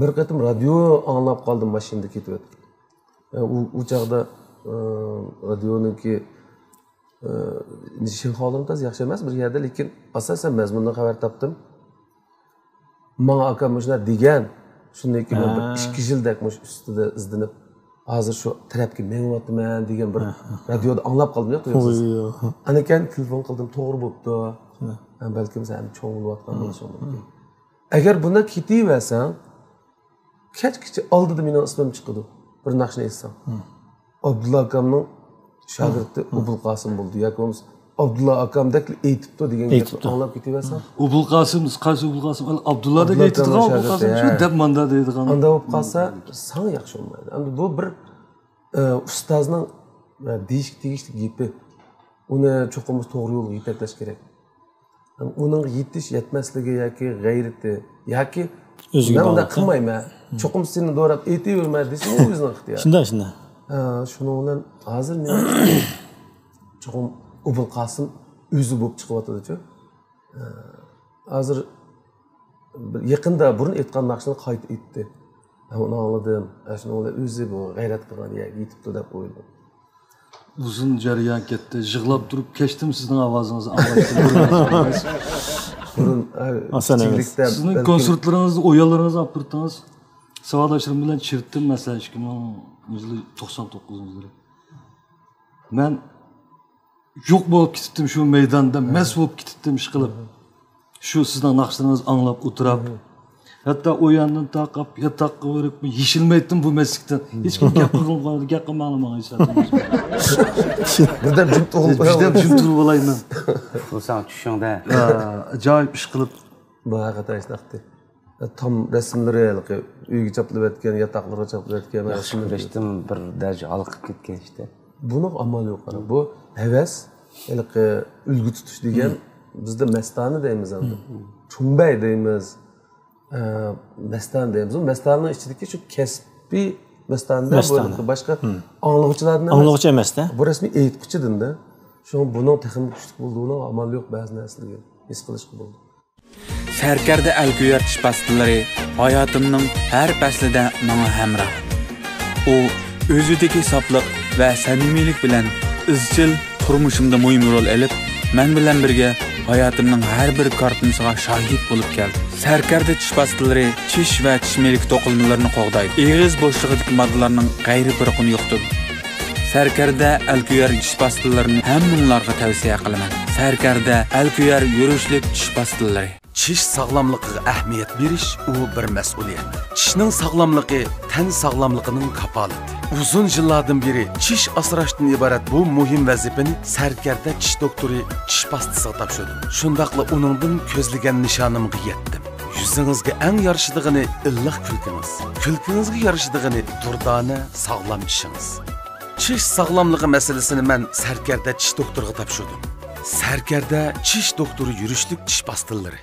بىر قېتىم رادىيو ئاڭلاپ قالدىم ماشىنىدا كېتىۋېتىپ. ئە، ئۇ، ئۇ چاغدا، ئە، رادىيونىڭكى، شىنخۇالىرىم تازا ياخشى ئەمەس بىر يەردە، لېكىن ئاساسەن مەزمۇندىن خەۋەر تاپتىم. ماڭا ئاكام مۇشۇنداق دېگەن، شۇندىن كېيىن مەن بىر ھە. ئىككى يىلدەك مۇشۇ ئۈستىدە ئىزدىنىپ، ھازىر شۇ تەرەپكە مېڭىۋاتىمەن دېگەن بىر ھە، ھە. رادىيودا ئاڭلاپ قالدىم يا، تۇيۇقسىز. ھوي، ھوي. ئاندىن كېيىن تېلېفون قىلدىم، توغرا بوپتۇ. ھە. ھە، بەلكىم سەن چوڭ بولۇۋاتقان بولۇشۇڭ مۇمكىن. ئەگەر بۇنداق كېتىۋەرسەڭ، كەچكىچە ئالدىدا مېنىڭ ئىسمىم چىقىدۇ، بىر ناخشىنى ئېيتساڭ. ھە. ئابدۇللا ئاكامنىڭ شاگىرتى ھە. ئوبۇلقاسىم بولدى ياكى بولمىسا ئابدۇللا ئاكامدەك ئېيتىپتۇ دېگەن گەپنى ئېيتىپتۇ. ئاڭلاپ كېتىۋەرسەڭ. ئوبۇلقاسىم، قايسى ئوبۇلقاسىم؟ ئابدۇللادەك ئابدۇللا ئېيتىدىغان ئاكامنىڭ ئوبۇلقاسىم شاگىرتى، شۇ ھە. دەپ ماندا دەيدىغان. ئانداق بولۇپ قالسا ساڭا ياخشى بولمايدۇ. ئەمدى بۇ بىر، ئە، ئۇستازنىڭ، ئە، دېيىشكە تېگىشلىك گېپى. ئۇنى چوقۇم توغرا يولغا يېتەكلەش كېرەك. ئۇنىڭغا يېتىش يەتمەسلىكى ياكى غەيرىتى ياكى ئۆزىگە مەن ئۇنداق باغلىق. قىلمايمەن، چوقۇم سېنى دوراپ ئېيتىۋېرىمەن دېسىمۇ ئۆزىنىڭ ئىختىيارى. شۇنداق، شۇنداق. ھە، شۇنىڭ بىلەن ھازىر مېنىڭ چوقۇم ئوبۇلقاسىم ئۆزى بولۇپ چىقىۋاتىدۇچۇ. ھە، ھازىر بىر يېقىندا بۇرۇن ئېيتقان ناخشىنى قايتا ئېيتتى. ھە، ئۇنى ئاڭلىدىم. ھە، شۇنىڭ بىلەن ئۆزى بۇ غەيرەت قىلغان يەرگە يېتىپتۇ دەپ ئويلىدىم. ئۇزۇن جەريان كەتتى. يىغلاپ تۇرۇپ كەچتىم سىزنىڭ ئاۋازىڭىزنى ئاڭلاشتىن بۇرۇن. بۇرۇن، ئە، ئاسان ئەمەس. كىچىكلىكتە سىزنىڭ بەلكىم كونسېرتلىرىڭىزنى، ئويۇنلىرىڭىزنى ئاپىرىپ تۇرىڭىز. ساۋاقداشلىرىم بىلەن چىرىتتىم، مەسىلەن، ئىككى مىڭ توقسان توققۇزىنچى يىلى. مەن يوق بولۇپ كېتىپتىم شۇ مەيداندا، مەست بولۇپ كېتىپتىم ئىشقىلىپ. شۇ سىزنىڭ ناخشىلىرىڭىزنى ئاڭلاپ ئولتۇراپ، ھەتتا ئۇ ياندىن تارقاپ، ياتاققا بېرىپ، يېشىلمەيتتىم بۇ مەستلىكتىن. ھېچكىم گەپ قىلغۇم قالمىدى، گەپ قىلماڭلار ماڭا ھېچ. بىردەم جىم تۇرۇپ، بىردەم جىم تۇرۇپ ئالايمەن. بۇ ساڭا چۈشۈڭدە. ئاجايىپ ئىش قىلىپ. بۇ ھەقىقەتەن ئىشناقتى. تام رەسىملىرى ھېلىقى ئۆيگە چاپلىۋەتكەن، ياتاقلىرىغا چاپلىۋەتكەن ياخشى رەسىملىرى. كۆرۈشتۈم، بىر دەرىجە ھالقىپ كەتكەن ئىشتە. بۇنىڭغا ئامال يوق، قارا. بۇ ھەۋەس، ھېلىقى ئۈلگە تۇتۇش دېگەن، بىزدە مەستانە دەيمىز ئەمدى. چوڭبەي دەيمىز، ئە، مەستانە دەيمىز. مەستانىنىڭ ئىچىدىكى شۇ كەسپىي مەستانە، بۇ مەستانە. باشقا ئاڭلىغۇچىلاردىن ئەمەس. ئاڭلىغۇچى ئەمەس-دە. بۇ رەسمىي ئېيتقۇچىدىن-دە. شۇڭا بۇنىڭ تېخىمۇ كۈچلۈك بولىدۇ، بۇنىڭغا ئامال يوق، بەزى نەرسىلەرگە ھېس قىلىشقا بولىدۇ. سەركەردە ئەلكۆيەر چىش پاستىلىرى ھاياتىمنىڭ ھەر پەسلىدە ماڭا ھەمراھ. ئۇ ئۆزىدىكى ساپلىق ۋە سەمىمىيلىك بىلەن ئىزچىل تۇرمۇشۇمدا مۇھىم رول ئېلىپ، مەن بىلەن بىرگە ھاياتىمنىڭ ھەر بىر كارتىنىسىغا شاھىت بولۇپ كەلدى. سەركەردە چىش پاستىلىرى چىش ۋە چىش مىلىكى توقۇلمىلىرىنى قوغدايدۇ. ئېغىز بوشلۇقىدىكى ماددىلارنىڭ غەيرىي پۇرىقىنى يوقىتىدۇ. سەركەردە ئەلكۆيەر چىش پاستىلىرىنى ھەممىڭلارغا تەۋسىيە قىلىمەن. سەركەردە ئەلكۆيەر يۈرۈشلۈك چىش پاستىلىرى. چىش ساغلاملىقىغا ئەھمىيەت بېرىش، ئۇ بىر مەسئۇلىيەت. چىشنىڭ ساغلاملىقى تەن ساغلاملىقىنىڭ كاپالىتى. ئۇزۇن يىللاردىن بېرى چىش ئاسراشتىن ئىبارەت بۇ مۇھىم ۋەزىپىنى سەركەردە چىش دوختۇرى چىش پاستىسىغا تاپشۇردۇم. شۇنداقلا ئۇنىڭدىن كۆزلىگەن نىشانىمغا يەتتىم. يۈزىڭىزگە ئەڭ يارىشىدىغىنى ئىللىق كۈلكىڭىز. كۈلكىڭىزگە يارىشىدىغىنى دۇردانە، ساغلام چىشىڭىز. چىش ساغلاملىقى مەسىلىسىنى مەن سەركەردە چىش دوختۇرىغا تاپشۇردۇم. سەركەردە چىش دوختۇرى يۈرۈشلۈك چىش پاستىلىرى.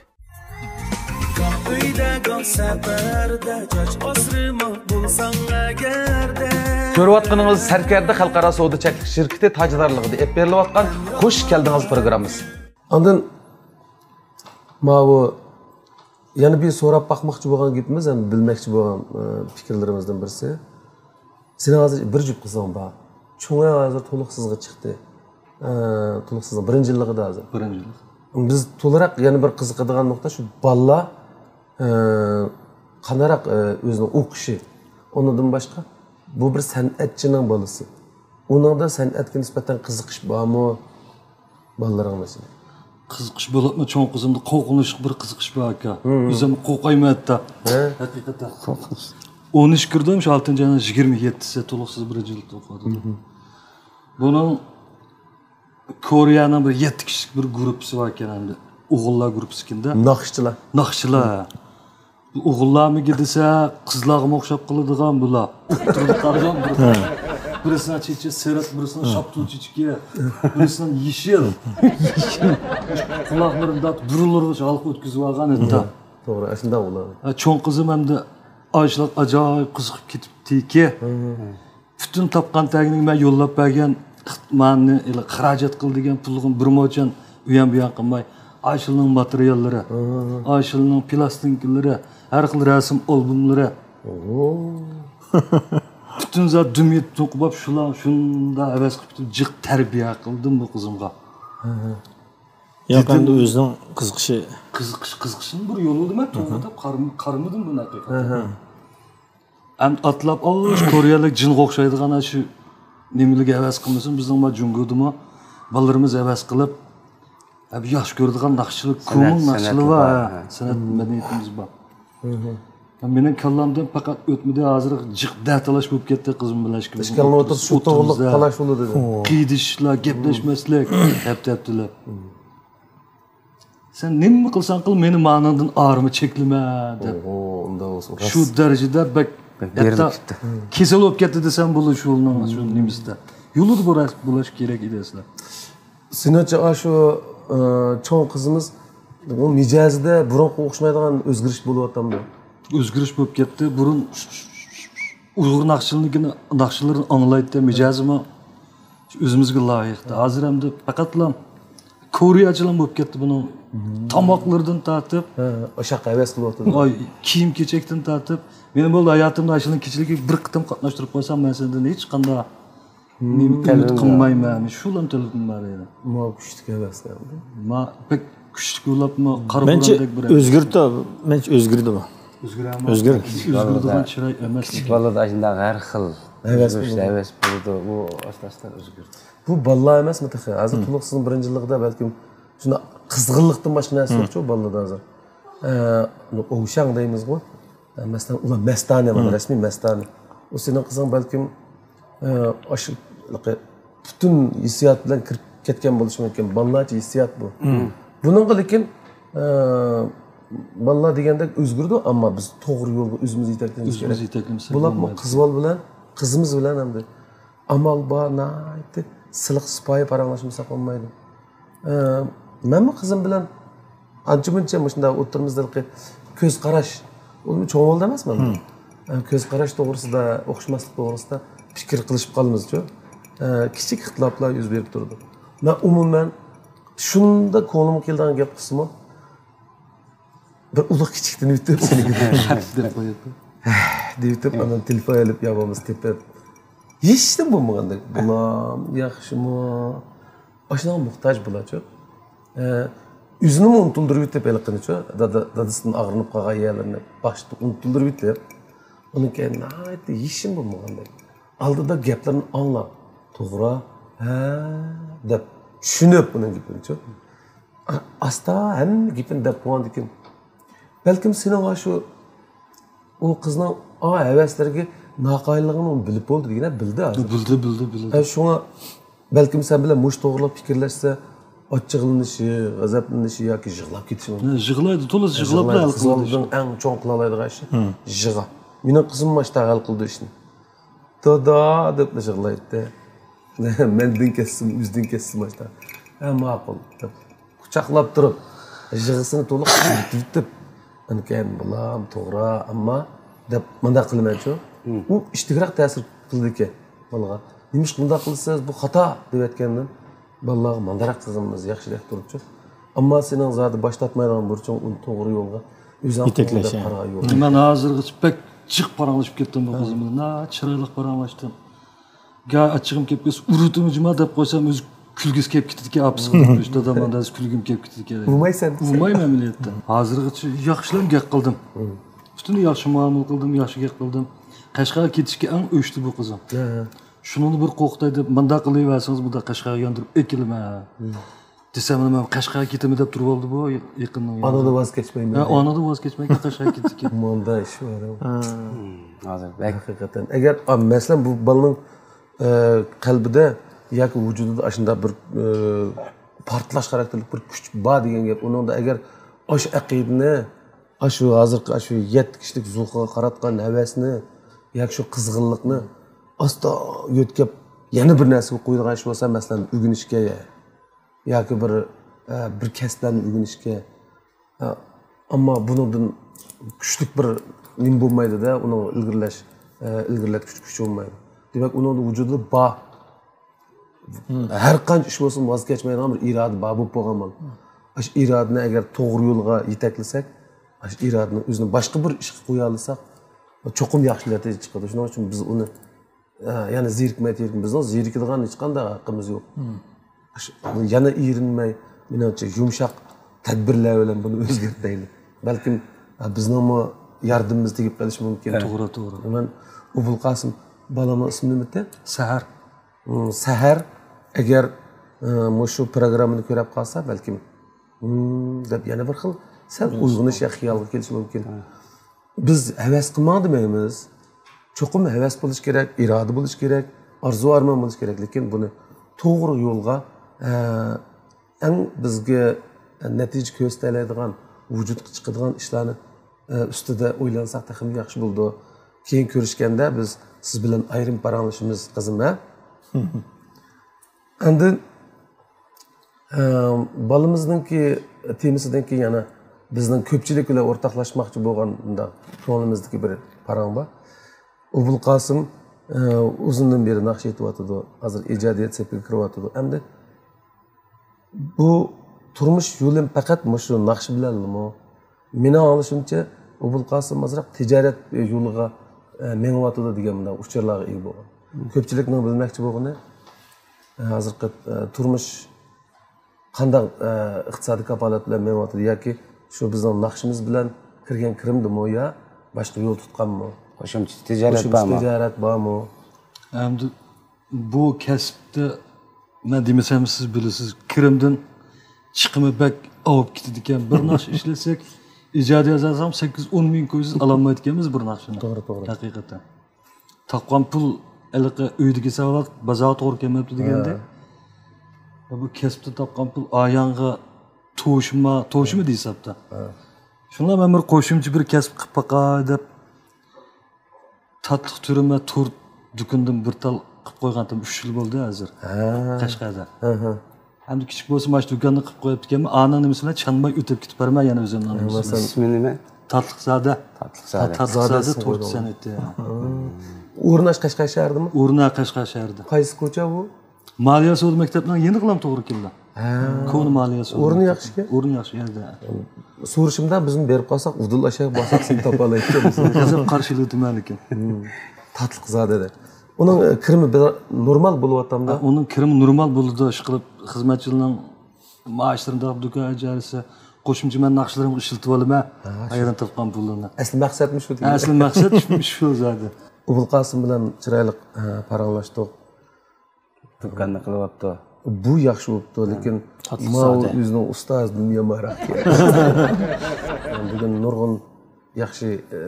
گاھ ئۆيدە، گاھ سەپەردە، چاچ ئاسرىما بولساڭ ئەگەردە. كۆرۈۋاتقىنىڭىز سەركەردە خەلقئارا سودا چەكلىك شىركىتى تاجدارلىقىدا ئېلىپ بېرىلىۋاتقان خۇش كەلدىڭىز پروگراممىسى. ئاندىن ماۋۇ يەنە بىر سوراپ باقماقچى بولغان گېپىمىز ھەم بىلمەكچى بولغان، ئە، پىكىرلىرىمىزدىن بىرسى. سېنىڭ ھازىر بىر جۈپ قىزىڭ بار. چوڭى ھازىر تولۇقسىزغا چىقتى. ئە، تولۇقسىزنىڭ بىرىنچى يىللىقىدا ھازىر. بىرىنچى يىللىق. بىز تولىراق يەنە بىر قىزىقىدىغان نۇقتا شۇ بالىلار، ئە، قانداقراق، ئە، ئۆزىنىڭ ئوقۇشى. ئۇنىڭدىن باشقا بۇ بىر سەنئەتچىنىڭ بالىسى. ئۇنىڭدا سەنئەتكە نىسبەتەن قىزىقىش بارمۇ؟ بالىلىرىڭ مەسىلەن. قىزىقىش بولۇپمۇ، چوڭ قىزىمدا قورقۇنچلۇق بىر قىزىقىش بار ئاكا. مم. ئۆزۈم قورقايمەن ھەتتا. ھە؟ ھەقىقەتەن. ئونىنچى كىردىم، شۇ ئالتىنچى ئاينىڭ يىگىرمە يەتتىسى تولۇقسىز بىرىنچى يىلدا ئوقۇۋاتىدۇ. مم. بۇنىڭ كورېيەنىڭ بىر يەتتە كىشىلىك بىر گۇرۇپپىسى بار ئىكەن ئەمدى. ئوغۇللار گۇرۇپپىسى ئىكەن-دە. ناخشىچىلار. ناخشىلار. بۇ ئوغۇللارمىكى دېسە، قىزلارغىمۇ ئوخشاپ قالىدىغان بۇلار. ئوتتۇرىدا قارىغان بىر، بىرىسىنىڭ چېچى سېرىق، بىرىسىنىڭ شاپتۇل چېچىكى، بىرىسىنىڭ يېشىل. قۇلاقلىرىدا بۇرۇنلىرىغىچە ھالقا ئۆتكۈزۈۋالغان ھەتتا. توغرا، ئاشۇنداق ئۇلار. ھە، چوڭ قىزىم ئەمدى ئاشۇلارغا ئاجايىپ قىزىقىپ كېتىپتىكى. پۈتۈن تاپقان تەگىنىگە مەن يوللاپ بەرگەن، مانى خىراجەت قىل دېگەن پۇللىرىم بىر موچەن ئۇيان بۇيان قىلماي، ئاشۇلىنىڭ ماتېرىياللىرى، ئاشۇلىنىڭ پىلاستىنكىلىرى، ھەر خىل رەسىم ئالبوملىرى. پۈتۈن زات دۈم يېتىپ توقۇپ شۇلار شۇنداق ھەۋەس قىلىپ جىق تەربىيە قىلدىم بۇ قىزىمغا. ياق دېدىم. ئەمدى ئۆزىنىڭ قىزىقىشى. قىزىقىش قىزىقىشنىڭ بىر يولى دېمە توغرا دەپ قارىم- قارىمىدىم بۇنى ھەقىقەتەن. ئەمدى ئاتلاپ ئاش كورېيەلىك جىنغا ئوخشايدىغان شۇ نېمىلىرگە ھەۋەس قىلمىسۇن بىزنىڭ ما جۇڭگودىمۇ بالىلىرىمىز ھەۋەس قىلىپ ھە، بۇ ياخشى كۆرىدىغان ناخشىچىلار كومۇن سەنئەت ناخشىچىلار بار بار، ھە، سەنئەت مەدەنىيىتىمىز بار. مېنىڭ كاللامدىن پەقەت ئۆتمىدى ھازىر جىق دەتالاش بولۇپ كەتتى قىزىم بىلەن ئىككىمىز. ئىشكەلنىڭ ئوتتۇرىسى شۇ توغرىلىق تالاش بولىدۇ. قىيدىشىشلار، گەپلەشمەسلىك، ھەپتە ھەپتىلەپ. سەن نېمە قىلساڭ قىل، مېنى مانىڭدىن ئايرىما، چەكلىمە دەپ. ئۇنداق بولسا شۇ دەرىجىدە بەك ھەتتا بېرىلىپ كەتتى. كېسەل بولۇپ كەتتى دېسەم بولىدۇ شۇ نېمىسىدە. يولىدا بولاش بولاش كېرەك ئىدى ئەسلى. سېنىڭچە ئاشۇ چوڭ قىزىمىز ئۇ مىجەزىدە بۇرۇنقىغا ئوخشىمايدىغان ئۆزگىرىش بولۇۋاتامدۇ؟ ئۆزگىرىش بولۇپ كەتتى. بۇرۇن ئۇيغۇر ناخشىلىرىنى ناخشىلىرىنى ئاڭلايتتى، مىجەزىمۇ ئۆزىمىزگە لايىق. ھازىر ئەمدى پەقەتلا كورېيەچىلا بولۇپ كەتتى بۇنىڭ تاماقلىرىدىن تارتىپ، ئاشاق ھەۋەس قىلىۋاتىدۇ. ئاي، كىيىم كېچەكتىن تارتىپ، مېنى بولدى ھاياتىمدا ئاشۇنىڭ كېچىلىكىگە بىر قېتىم قاتناشتۇرۇپ قويسام مەن سەندىن ھېچقانداق نېمە ئۈمىد قىلمايمەن. شۇلام تەلىپىم بار ئىدى. ما كۈچلۈك ھەۋەس ئەمدى. ما بەك كۈچلۈك بولۇپمۇ قارا مەنچە بۇراندەك بىر ئۆزگىرىدۇ. مەنچە ئۆزگىرىدۇ بۇ. ئۆزگىرىدۇ. ئۆزگىرىدىغان چىراي ئەمەس. كىچىك بالىدا ئاشۇنداق ھەر خىل ھەۋەس ئۆزگىرىش، بولىدۇ. ھەۋەس بولىدۇ. ئۇ ئاستا ئاستا ئۆزگىرىدۇ. بۇ بالىلار ئەمەسمۇ تېخى؟ ھازىر تولۇق سىزنىڭ بىرىنچى يىللىقىدا بەلكىم شۇنداق قىزغىنلىقتىن باشقا نەرسە يوقچۇ بالىلاردا ھازىر. ئە، ئوۋشاڭ دەيمىزغۇ. ئە، مەسىلەن، ئۇلار مەستانە، مانا رەسمىي مەستانە. ئۇ سېنىڭ قىزىڭ بەلكىم ئە، ئاشۇ پۈتۈن ھېسسىيات بىلەن كىرىپ كەتكەن بولۇشى مۇمكىن. بالىلارچە ھېسسىيات بۇ. بۇنىڭغا لېكىن ئە، بالىلار دېگەندەك ئۆزگىرىدۇ، ئەمما بىز توغرا يولغا ئۆزىمىز يېتەكلىمىز ئۆزىمىز يېتەكلىمىسەك بولۇپمۇ بولمايدۇ. قىز بالا بىلەن قىزىمىز بىلەن ئەمدى ئامال بار ناھايىتى سىلىق سىپايى پاراڭلاشمىساق بولمايدۇ. ئە، مەنمۇ قىزىم بىلەن ئانچە مۇنچە مۇشۇنداق ئوتتۇرىمىزدا كۆز قاراش، ئۇ چوڭ بولدى ئەمەسمۇ؟ ئە، كۆز قاراش توغرىسىدا، ئوخشىماسلىق توغرىسىدا پىكىر قىلىشىپ قالىمىزچۇ. ئە، كىچىك ئىختىلاپلار يۈز بېرىپ تۇرىدۇ. مەن ئومۇمەن شۇنداق كۆڭلۈمگە كېلىدىغان گەپ قىلسىمۇ، بىر ئۇلۇغ كىچىكتىن ئۆتۈپ، دېيىۋېتىپ، ئاندىن تېلېفون ئېلىپ، يا بولمىسا تېپىپ، ھېچنېمە بولمىغاندەك، بالام، ياخشىمۇ؟ ئاشۇنىڭغا موھتاج بولىدۇ. ئە، ئۆزىنىمۇ ئۇنتۇلدۇرۇۋېتىپ ھېلىقىنىچۇ، دادا، دادىسىدىن ئاغرىنىپ قالغان يەرلىرىنى باشتا ئۇنتۇلدۇرۇۋېتىپ، ئۇنىڭ كەينىدىن ناھايىتى ھېچنېمە بولمىغاندەك، ئالدىدا گەپلىرىنى ئاڭلاپ، توغرا، ھە، دەپ چۈشىنىپ ئۇنىڭ گېپىنىچۇ. ئاستا ھەممە گېپىنى دەپ بولغاندىن كېيىن، بەلكىم سېنىڭ ئاشۇ ئۇ قىزنىڭ ئا ھەۋەسلىرىگە ناقايىللىقىنى بىلىپ بولدى دېگىنە بىلدى ھازىر. بىلدى، بىلدى، بىلدى. ھە، شۇڭا بەلكىم سەن بىلەن مۇشۇ توغرىلىق پىكىرلەشسە، ئاچچىقلىنىشى، غەزەپلىنىشى ياكى يىغلاپ كېتىشى مۇمكىن. يىغلايدۇ، تولىسى يىغلاپلا ھەل قىلىدۇ. قىزلارنىڭ ئەڭ چوڭ قىلالايدىغان ئىشى يىغا. مېنىڭ قىزىم ماشتا ھەل قىلدى ئىشنى. دادا دەپلا يىغلايتتى. مەندىن كەتسىمۇ، ئۆزىدىن كەتسىمۇ ماشتا. ھە، ماقۇل دەپ قۇچاقلاپ تۇرۇپ، يىغىسىنى تولۇق يېتىۋېتىپ، ئانىكەن بالام، توغرا، ئەمما دەپ مۇنداق قىلىمەنچۇ. ئۇ ئىشتىكرەك تەسىر قىلىدىكەن بالىغا. نېمىشقا مۇنداق قىلىسىز، بۇ خاتا دەۋەتكەندىن بالىلارغا مانداراق قىلغىنىمىز ياخشىدەك تۇرۇپچۇ. ئەمما سېنىڭ زادى باش تارتمايدىغان بۇرچۇڭ ئۇنى توغرا يولغا ئۆزۈڭ قىلغىن دەپ قارىغان يول. مەن ھازىرغىچە بەك جىق پاراڭلىشىپ كەتتىم بۇ قىزىم بىلەن. ناھايىتى چىرايلىق پاراڭلاشتىم. گا ئاچچىقىم كەپ كەتسە، ئۇرۇتىمۇ جۇما دەپ قويسام، ئۆزى كۈلگۈسى كەپ كېتىدىكەن، ئاپىسى قىلىپ، دادام دادىسى كۈلگۈم كەپ كېتىدىكەن. ئۇرمايسەن؟ ئۇرمايمەن ئەمەلىيەتتە. ھازىرغىچە ياخشىلام گەپ قىلدىم. پۈتۈن ياخشى مۇئامىلە قىلدىم، ياخشى گەپ قىلدىم. قەشقەرگە كېتىشكە ئەڭ ئۆچتى بۇ قىزىم. شۇنىڭدا بىر قورقۇتاي دەپ، مۇنداق قىلىۋەرسىڭىز، مۇنداق قەشقەرگە ياندۇرۇپ ئەكېلىمەن. دېسەم، مەن قەشقەرگە كېتىمەن دەپ تۇرۇۋالدى بۇ يېقىننىڭ. ئانىدىن ۋاز كەچمەيمەن. ھە، ئانىدىن ۋاز كەچمەيدىكەن، قەشقەرگە كېتىدىكەن. مۇنداق ئىش بار. ھازىر بەك. ھەقىقەتەن. ئەگەر، ئا، مەسىلەن، بۇ بالىنىڭ، ئە، قەلبىدە ياكى ۋۇجۇدىدا ئاشۇنداق بىر، ئە، پارتلاش خاراكتېرلىك بىر كۈچ بار دېگەن گەپ. ئۇنىڭدا ئەگەر ئاشۇ ئەقىدىنى، ئاشۇ ھازىرقى ئاشۇ يەتتە كىشىلىك زوخىغا قاراتقان ھەۋەسنى ياكى شۇ قىزغىنلىقنى ئاستا يۆتكەپ، يەنە بىر نەرسىگە قويىدىغان ئىش بولسا، مەسىلەن، ئۆگىنىشكە ياكى بىر، ئە، بىر كەسىپلەرنى ئۆگىنىشكە. ئە، ئەمما بۇنىڭدىن كۈچلۈك بىر نېمە بولمايدۇ-دە، ئۇنىڭ ئىلگىرىلەش، ئە، ئىلگىرىلەتكۈچ كۈچ بولمايدۇ. دېمەك، ئۇنىڭدا ۋۇجۇدىدا بار. ھەر قانچە ئىش بولسىمۇ ۋاز كەچمەيدىغان بىر ئىرادە بار بولۇپ بولغان مانا. ئاشۇ ئىرادىنى ئەگەر توغرا يولغا يېتەكلىسەك، ئاشۇ ئىرادىنى ئۆزىنى باشقا بىر ئىشقا قويالىساق، چوقۇم ياخشى نەتىجە چىقىدۇ. شۇنىڭ ئۈچۈن بىز ئۇنى ئە، يەنە زېرىكمەي تۇرۇپ، بىزنىڭ زېرىكىدىغان ھېچقانداق ھەققىمىز يوق. مم. ئىش-، يەنە ئېرىنمەي، مېنىڭچە، يۇمشاق تەدبىرلەر بىلەن بۇنى ئۆزگەرتەيلى. بەلكىم، ئە، بىزنىڭمۇ ياردىمىمىز تېگىپ قېلىشى مۇمكىن. توغرا، توغرا. مەن ئوبۇلقاسىم، بالامنىڭ ئىسمى نېمە ئىدى؟ سەھەر. مم، سەھەر، ئەگەر، ئە، مۇشۇ پروگراممىنى كۆرۈپ قالسا، بەلكىم، مم، دەپ يەنە بىر خىل سەل ئويغىنىش يا خىيالغا كېلىشى مۇمكىن. ھە. بىز ھەۋەس قىلماڭ دېمەيمىز. چوقۇم ھەۋەس بولۇش كېرەك، ئىرادە بولۇش كېرەك، ئارزۇ ئارمان بولۇش كېرەك. لېكىن بۇنى توغرا يولغا، ئە، ئەڭ بىزگە نەتىجە كۆرسىتەلەيدىغان، ۋۇجۇدقا چىقىدىغان ئىشلارنى، ئە، ئۈستىدە ئويلانساق تېخىمۇ ياخشى بولىدۇ. كېيىن كۆرۈشكەندە بىز سىز بىلەن ئايرىم پاراڭلىشىمىز، قىزىم، ھە؟ ئاندىن، ئە، بالىمىزنىڭكى تېمىسىدىن كېيىن يەنە بىزنىڭ كۆپچىلىك بىلەن ئورتاقلاشماقچى بولغان مۇنداق كۆڭلىمىزدىكى بىر پاراڭ بار. ئوبۇلقاسىم، ئە، ئۇزۇندىن بېرى ناخشا ئېيتىۋاتىدۇ. ھازىر ئىجادىيەت سېپىگە كىرىۋاتىدۇ. ئەمدى بۇ تۇرمۇش يولى پەقەت مۇشۇ ناخشا بىلەنلىمۇ؟ مېنىڭ ئاڭلىشىمچە، ئوبۇلقاسىم ئازراق تىجارەت يولىغا، ئە، مېڭىۋاتىدۇ دېگەن مۇنداق ئۇچۇرلارغا ئىگە بولغان. مم. كۆپچىلىكنىڭ بىلمەكچى بولغىنى، ئە، ھازىرقى، ئە، تۇرمۇش قانداق، ئە، ئىقتىسادىي كاپالەت بىلەن مېڭىۋاتىدۇ ياكى شۇ بىزنىڭ ناخشىمىز بىلەن كىرگەن كىرىمدىمۇ يا باشقا يول تۇتقانمۇ؟ قوشۇمچە تىجارەت قوشۇمچە بارمۇ؟ تىجارەت بارمۇ؟ ئەمدى بۇ كەسىپتە مەن دېمىسەم، سىز بىلىسىز، كىرىمدىن چىقىمى بەك ئاۋۇپ كېتىدىكەن. بىر ناخشا ئىشلەتسەك، ئىجادىي يازسام سەككىز ئون مىڭ كويسىز ئالالمايدىكەنمىز بىر ناخشىنى. توغرا، توغرا. ھەقىقەتەن. تاپقان پۇل ھېلىقى ئۆيدىكى ساۋاق بازارغا توغرا كەلمەپتۇ دېگەندەك. ھە. بۇ كەسىپتە تاپقان پۇل ئاياڭغا توشىما، توشىما دېسەپتە. ھە. شۇڭا مەن بىر قوشۇمچە بىر كەسىپ قىلىپ باقاي دەپ، تاتلىق تۈرۈم ۋە تورت دۇكىنىدىن بىر تال قىلىپ قويغانتىم، ئۈچ يىل بولدى ھازىر. ھە. قەشقەردە. ھە، ھە. ئەمدى كىچىك بولسا مانا شۇ دۇكاننى قىلىپ قويۇپتىكەنمەن، ئانىڭ نېمىسى بىلەن چانماي ئۆتۈپ كېتىپ بارىمەن يەنە ئۆزۈمنىڭ نېمىسى بىلەن. ئىسمى نېمە؟ تاتلىقزادە. تاتلىقزادە. تاتلىقزادە تورت سەنئىتى. ئورنى قەشقەر شەھىرىدىمۇ؟ ئورنى قەشقەر شەھىرىدە. قايسى كوچا بۇ؟ مالىيە سودا مەكتەپنىڭ يېنىغىلا توغرا كېلىدۇ. ھە. كونا مالىيە سودا مەكتەپى. ئورنى ياخشىكەن. ئورنى ياخشى يەردە. سورىشىمدا بىزمۇ بېرىپ قالساق، ئۇدۇل ئاشاق بارساق سېنى تاپالايدىكەنمىز. غەزەپ قارشى ئېلىۋېتىمەن لېكىن. تاتلىقزادە دەپ. ئۇنىڭ، ئە، كىرىمى بىر نورمال بولۇۋاتامدا؟ ھە، ئۇنىڭ كىرىمى نورمال بولىدۇ، ئىشقىلىپ خىزمەتچىلەرنىڭ مائاشلىرىنى دۇكان ئىجارىسى، قوشۇمچە مەن ناخشىلىرىمغا ئىشلىتىۋالىمەن. ھە، شۇ. ئايرىم تاپقان پۇللىرىنى. ئەسلى مەقسەتمۇ شۇ دېگەن. ئەسلى مەقسەت شۇ زادى. ئوبۇلقاسىم بىلەن چىرايلىق، ئە، پاراڭلاشتۇق. دۇكاننى قىلىۋاپتۇ. بۇ ياخشى بوپتۇ، ھە. لېكىن تاتلىق ماۋۇ سادە. ئۆزىنىڭ ئۇستازىدىن يامانراق. بۈگۈن نۇرغۇن ياخشى، ئە،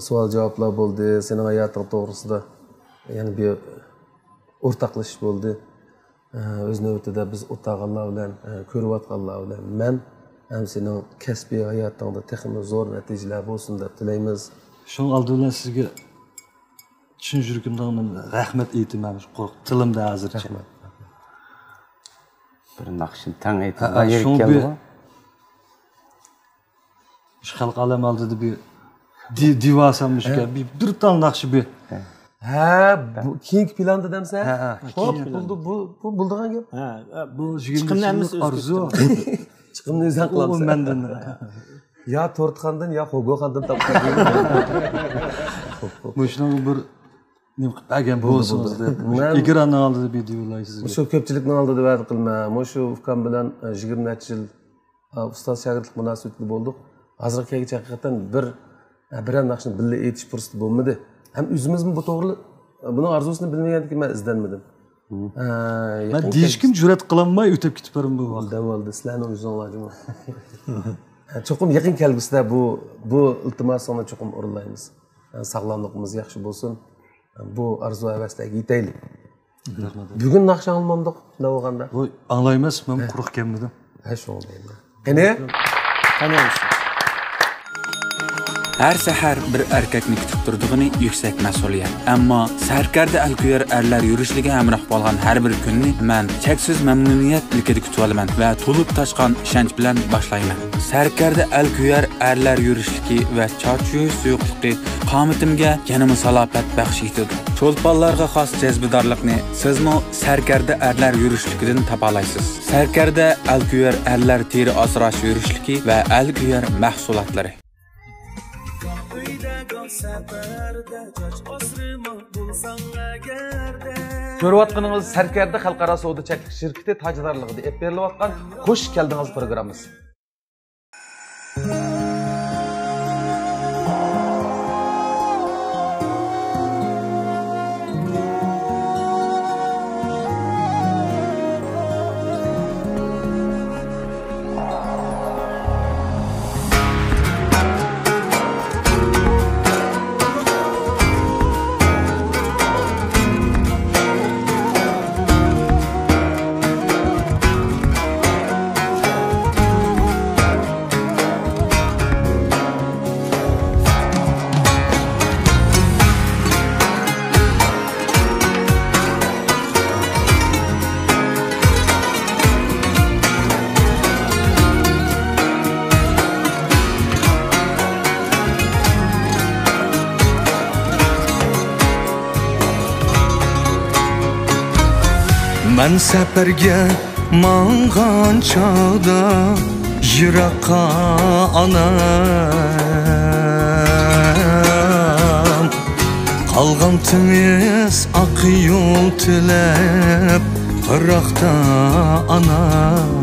سوئال-جاۋابلار بولدى. سېنىڭ ھاياتىڭ توغرىسىدا يەنە بىر ئورتاقلىشىش بولدى. ئە، ئۆز نۆۋىتىدە بىز ئولتۇرغانلار بىلەن، ئە، كۆرۈۋاتقانلار بىلەن مەن ھەم سېنىڭ كەسپىي ھاياتىڭدا تېخىمۇ زور نەتىجىلەر بولسۇن دەپ تىلەيمىز. شۇنىڭ ئالدى بىلەن سىزگە چىن يۈرىكىمدىن رەھمەت ئېيتىمەن، مۇشۇ قۇرۇق تىلىمدا ھازىرچە. رەھمەت. بىر ناخشىنى تەڭ ئېيتىدىغان يېرى كەلدىغۇ. مۇشۇ خەلق ئالەم ئالدىدا بىر دى-، دىۋاسام مۇشۇ ھە. بىر، بىر تال ناخشا بىر. ھە. ھە، بۇ كېيىنكى پىلاندا دەمسەن؟ ھە، ھە. خوپ، كېيىنكى بولدى، بۇ، بۇ بولىدىغان گەپ. ھە، بۇ يىگىرمە چىقىمنى ھەممىسى ئارزۇ. چىقىمنى ئۆزۈڭ قىلامسەن. مەندىن. يا تورتخاندىن، يا خوگوخاندىن تاپقان. مۇشۇنىڭغا بىر نېمە قىلىپ بەرگەن بولسىڭىز دەپ. مۇشۇ ئېكراننىڭ ئالدىدا بىر دېيىۋالاي سىزگە. مۇشۇ كۆپچىلىكنىڭ ئالدىدا ۋەدە قىلىمەن. مۇشۇ ئۇكام بىلەن، ئە، يىگىرمە نەچچە يىل، ئە، ئۇستاز شاگىرتلىق مۇناسىۋىتىدە بولدۇق. ھازىرغا كەلگۈچە ھەقىقەتەن بىر، ئە، بىرەر ناخشىنى بىللە ئېيتىش پۇرسىتى بولمىدى. ھەم ئۆزىمىزمۇ بۇ توغرىلىق، ئە، بۇنىڭ ئارزۇسىنى بىلمىگەندىكىن مەن ئىزدەنمىدىم. ئە، مەن دېيىشكىمۇ جۈرئەت قىلالماي ئۆتۈپ كېتىپ بارىمەن بۇ ۋاقىت. دەۋالدى، سىلەرنىڭ ئۆزۈڭلار جۇمۇ. چوقۇم يېقىن كەلگۈسىدە بۇ، بۇ ئىلتىماسىڭنى چوقۇم ئورۇنلايمىز. ساغلاملىقىمىز ياخشى بولسۇن. بۇ ئارزۇ ھەۋەسلەرگە يېتەيلى. رەھمەت. بۈگۈن ناخشا ئاڭلىمامدۇق، شۇنداق بولغاندا؟ ۋوي، ئاڭلايمىز، مەن ھە. قۇرۇق كەلمىدىم. ھە، شۇڭا دەيمەن. قېنى؟ قېنى بولسۇن. ھەر سەھەر بىر ئەركەكنى كۈتۈپ تۇرىدىغىنى يۈكسەك مەسئۇلىيەت. ئەمما سەركەردە ئەلكۆيەر ئەرلەر يۈرۈشلۈكى ھەمراھ بولغان ھەر بىر كۈننى مەن چەكسىز مەمنۇنىيەت ئىلكىدە كۈتۈۋالىمەن ۋە تولۇپ تاشقان ئىشەنچ بىلەن باشلايمەن. سەركەردە ئەلكۆيەر ئەرلەر يۈرۈشلۈكى ۋە چاچ يۇيۇش سۇيۇقلۇقى قامىتىمگە يەنىمۇ سالاپەت بەخش ئېتىدۇ. چولپانلارغا خاس جەزبىدارلىقنى سىزمۇ سەركەردە ئەرلەر يۈرۈشلۈكىدىن تاپالايسىز. سەركەردە ئەلكۆيەر ئەرلەر تېرە ئاسراش يۈرۈشلۈكى ۋە ئەلكۆيەر مەھسۇلاتلىرى. سەپەردە چاچ ئاسرىما بولساڭ ئەگەردە. كۆرۈۋاتقىنىڭىز سەركەردە خەلقئارا سودا چەكلىك شىركىتى تاجدارلىقىدا ئېلىپ بېرىلىۋاتقان خۇش كەلدىڭىز پروگراممىسى. مەن سەپەرگە ماڭغان چاغدا يىراققا ئانام، قالغان تىڭىس ئاق يول تىلەپ، پىراقتا ئانام.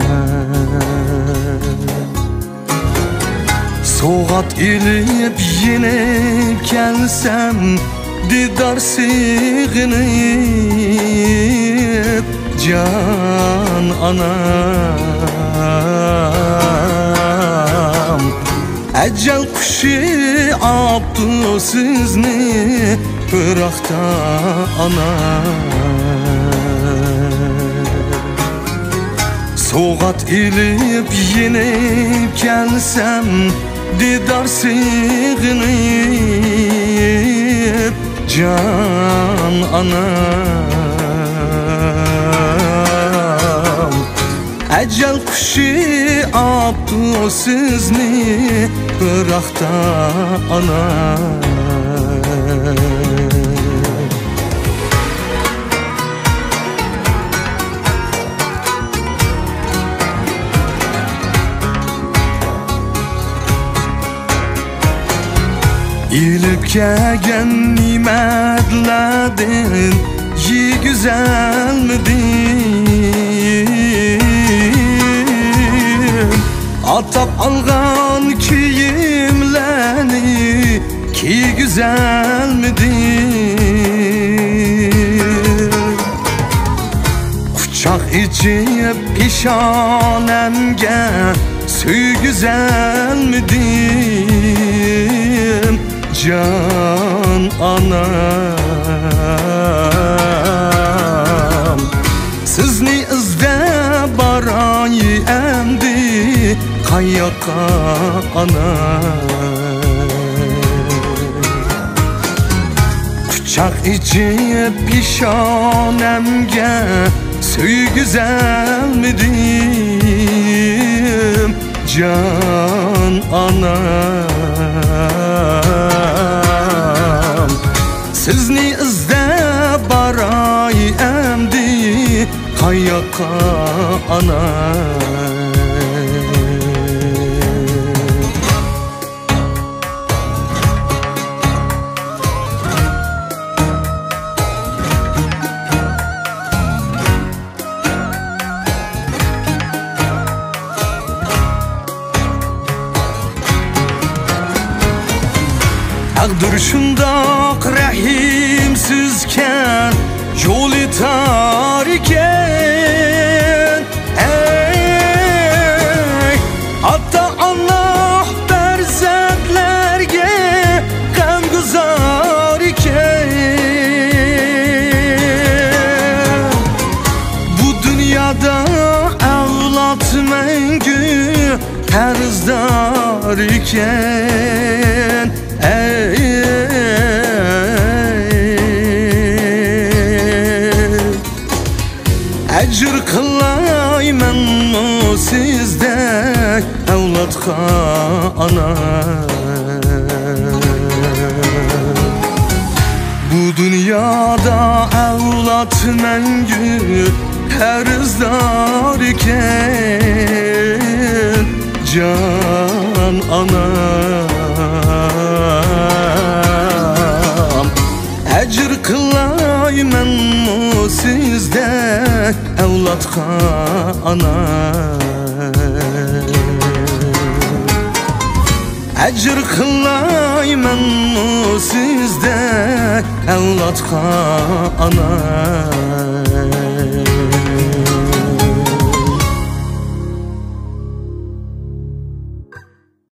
سوۋغات ئېلىپ يېنىپ كەلسەم، دىدار سېغىنىپ، جان ئانام. ئەجەل قۇشى ئاپتۇ سىزنى پىراقتا، ئانا. سوۋغات ئېلىپ يېنىپ كەلسەم، دىدار سېغىنىپ، جان ئانام. ئەجەل قۇشى ئاپتۇ سىزنى پىراقتا، ئانا. ئېلىپ كەلگەن نېمەتلەردىن يېگۈزەلمىدىم، ئاتاپ ئالغان كىيىملەرنى كىيگۈزەلمىدىم. قۇچاق ئېچىپ پېشانەمگە سۆيگۈزەلمىدىم، جان ئانام. سىزنى ئىزدەپ باراي ئەمدى قاياققا، ئانا؟ قۇچاق ئېچىپ پېشانەمگە سۆيگۈزەلمىدىم، جان ئانام. سىزنى ئىزدەپ باراي ئەمدى قاياققا، ئانا؟ تەقدىر شۇنداق رەھىمسىزكەن، يولى تار ئىكەن. ئەي، ئاتا-ئانا پەرزەنتلەرگە غەمگۇزار ئىكەن. بۇ دۇنيادا ئەۋلاد مەڭگۈ قەرزدار ئىكەن. ئەي، ئەجىر قىلايمەنمۇ سىزدەك ئەۋلادقا، ئانا؟ بۇ دۇنيادا ئەۋلاد مەڭگۈ قەرزدار ئىكەن، جان ئانا. مەنمۇ سىزدەك ئەۋلادقا ئانا. ئەجىر قىلاي مەنمۇ سىزدەك ئەۋلادقا ئانا.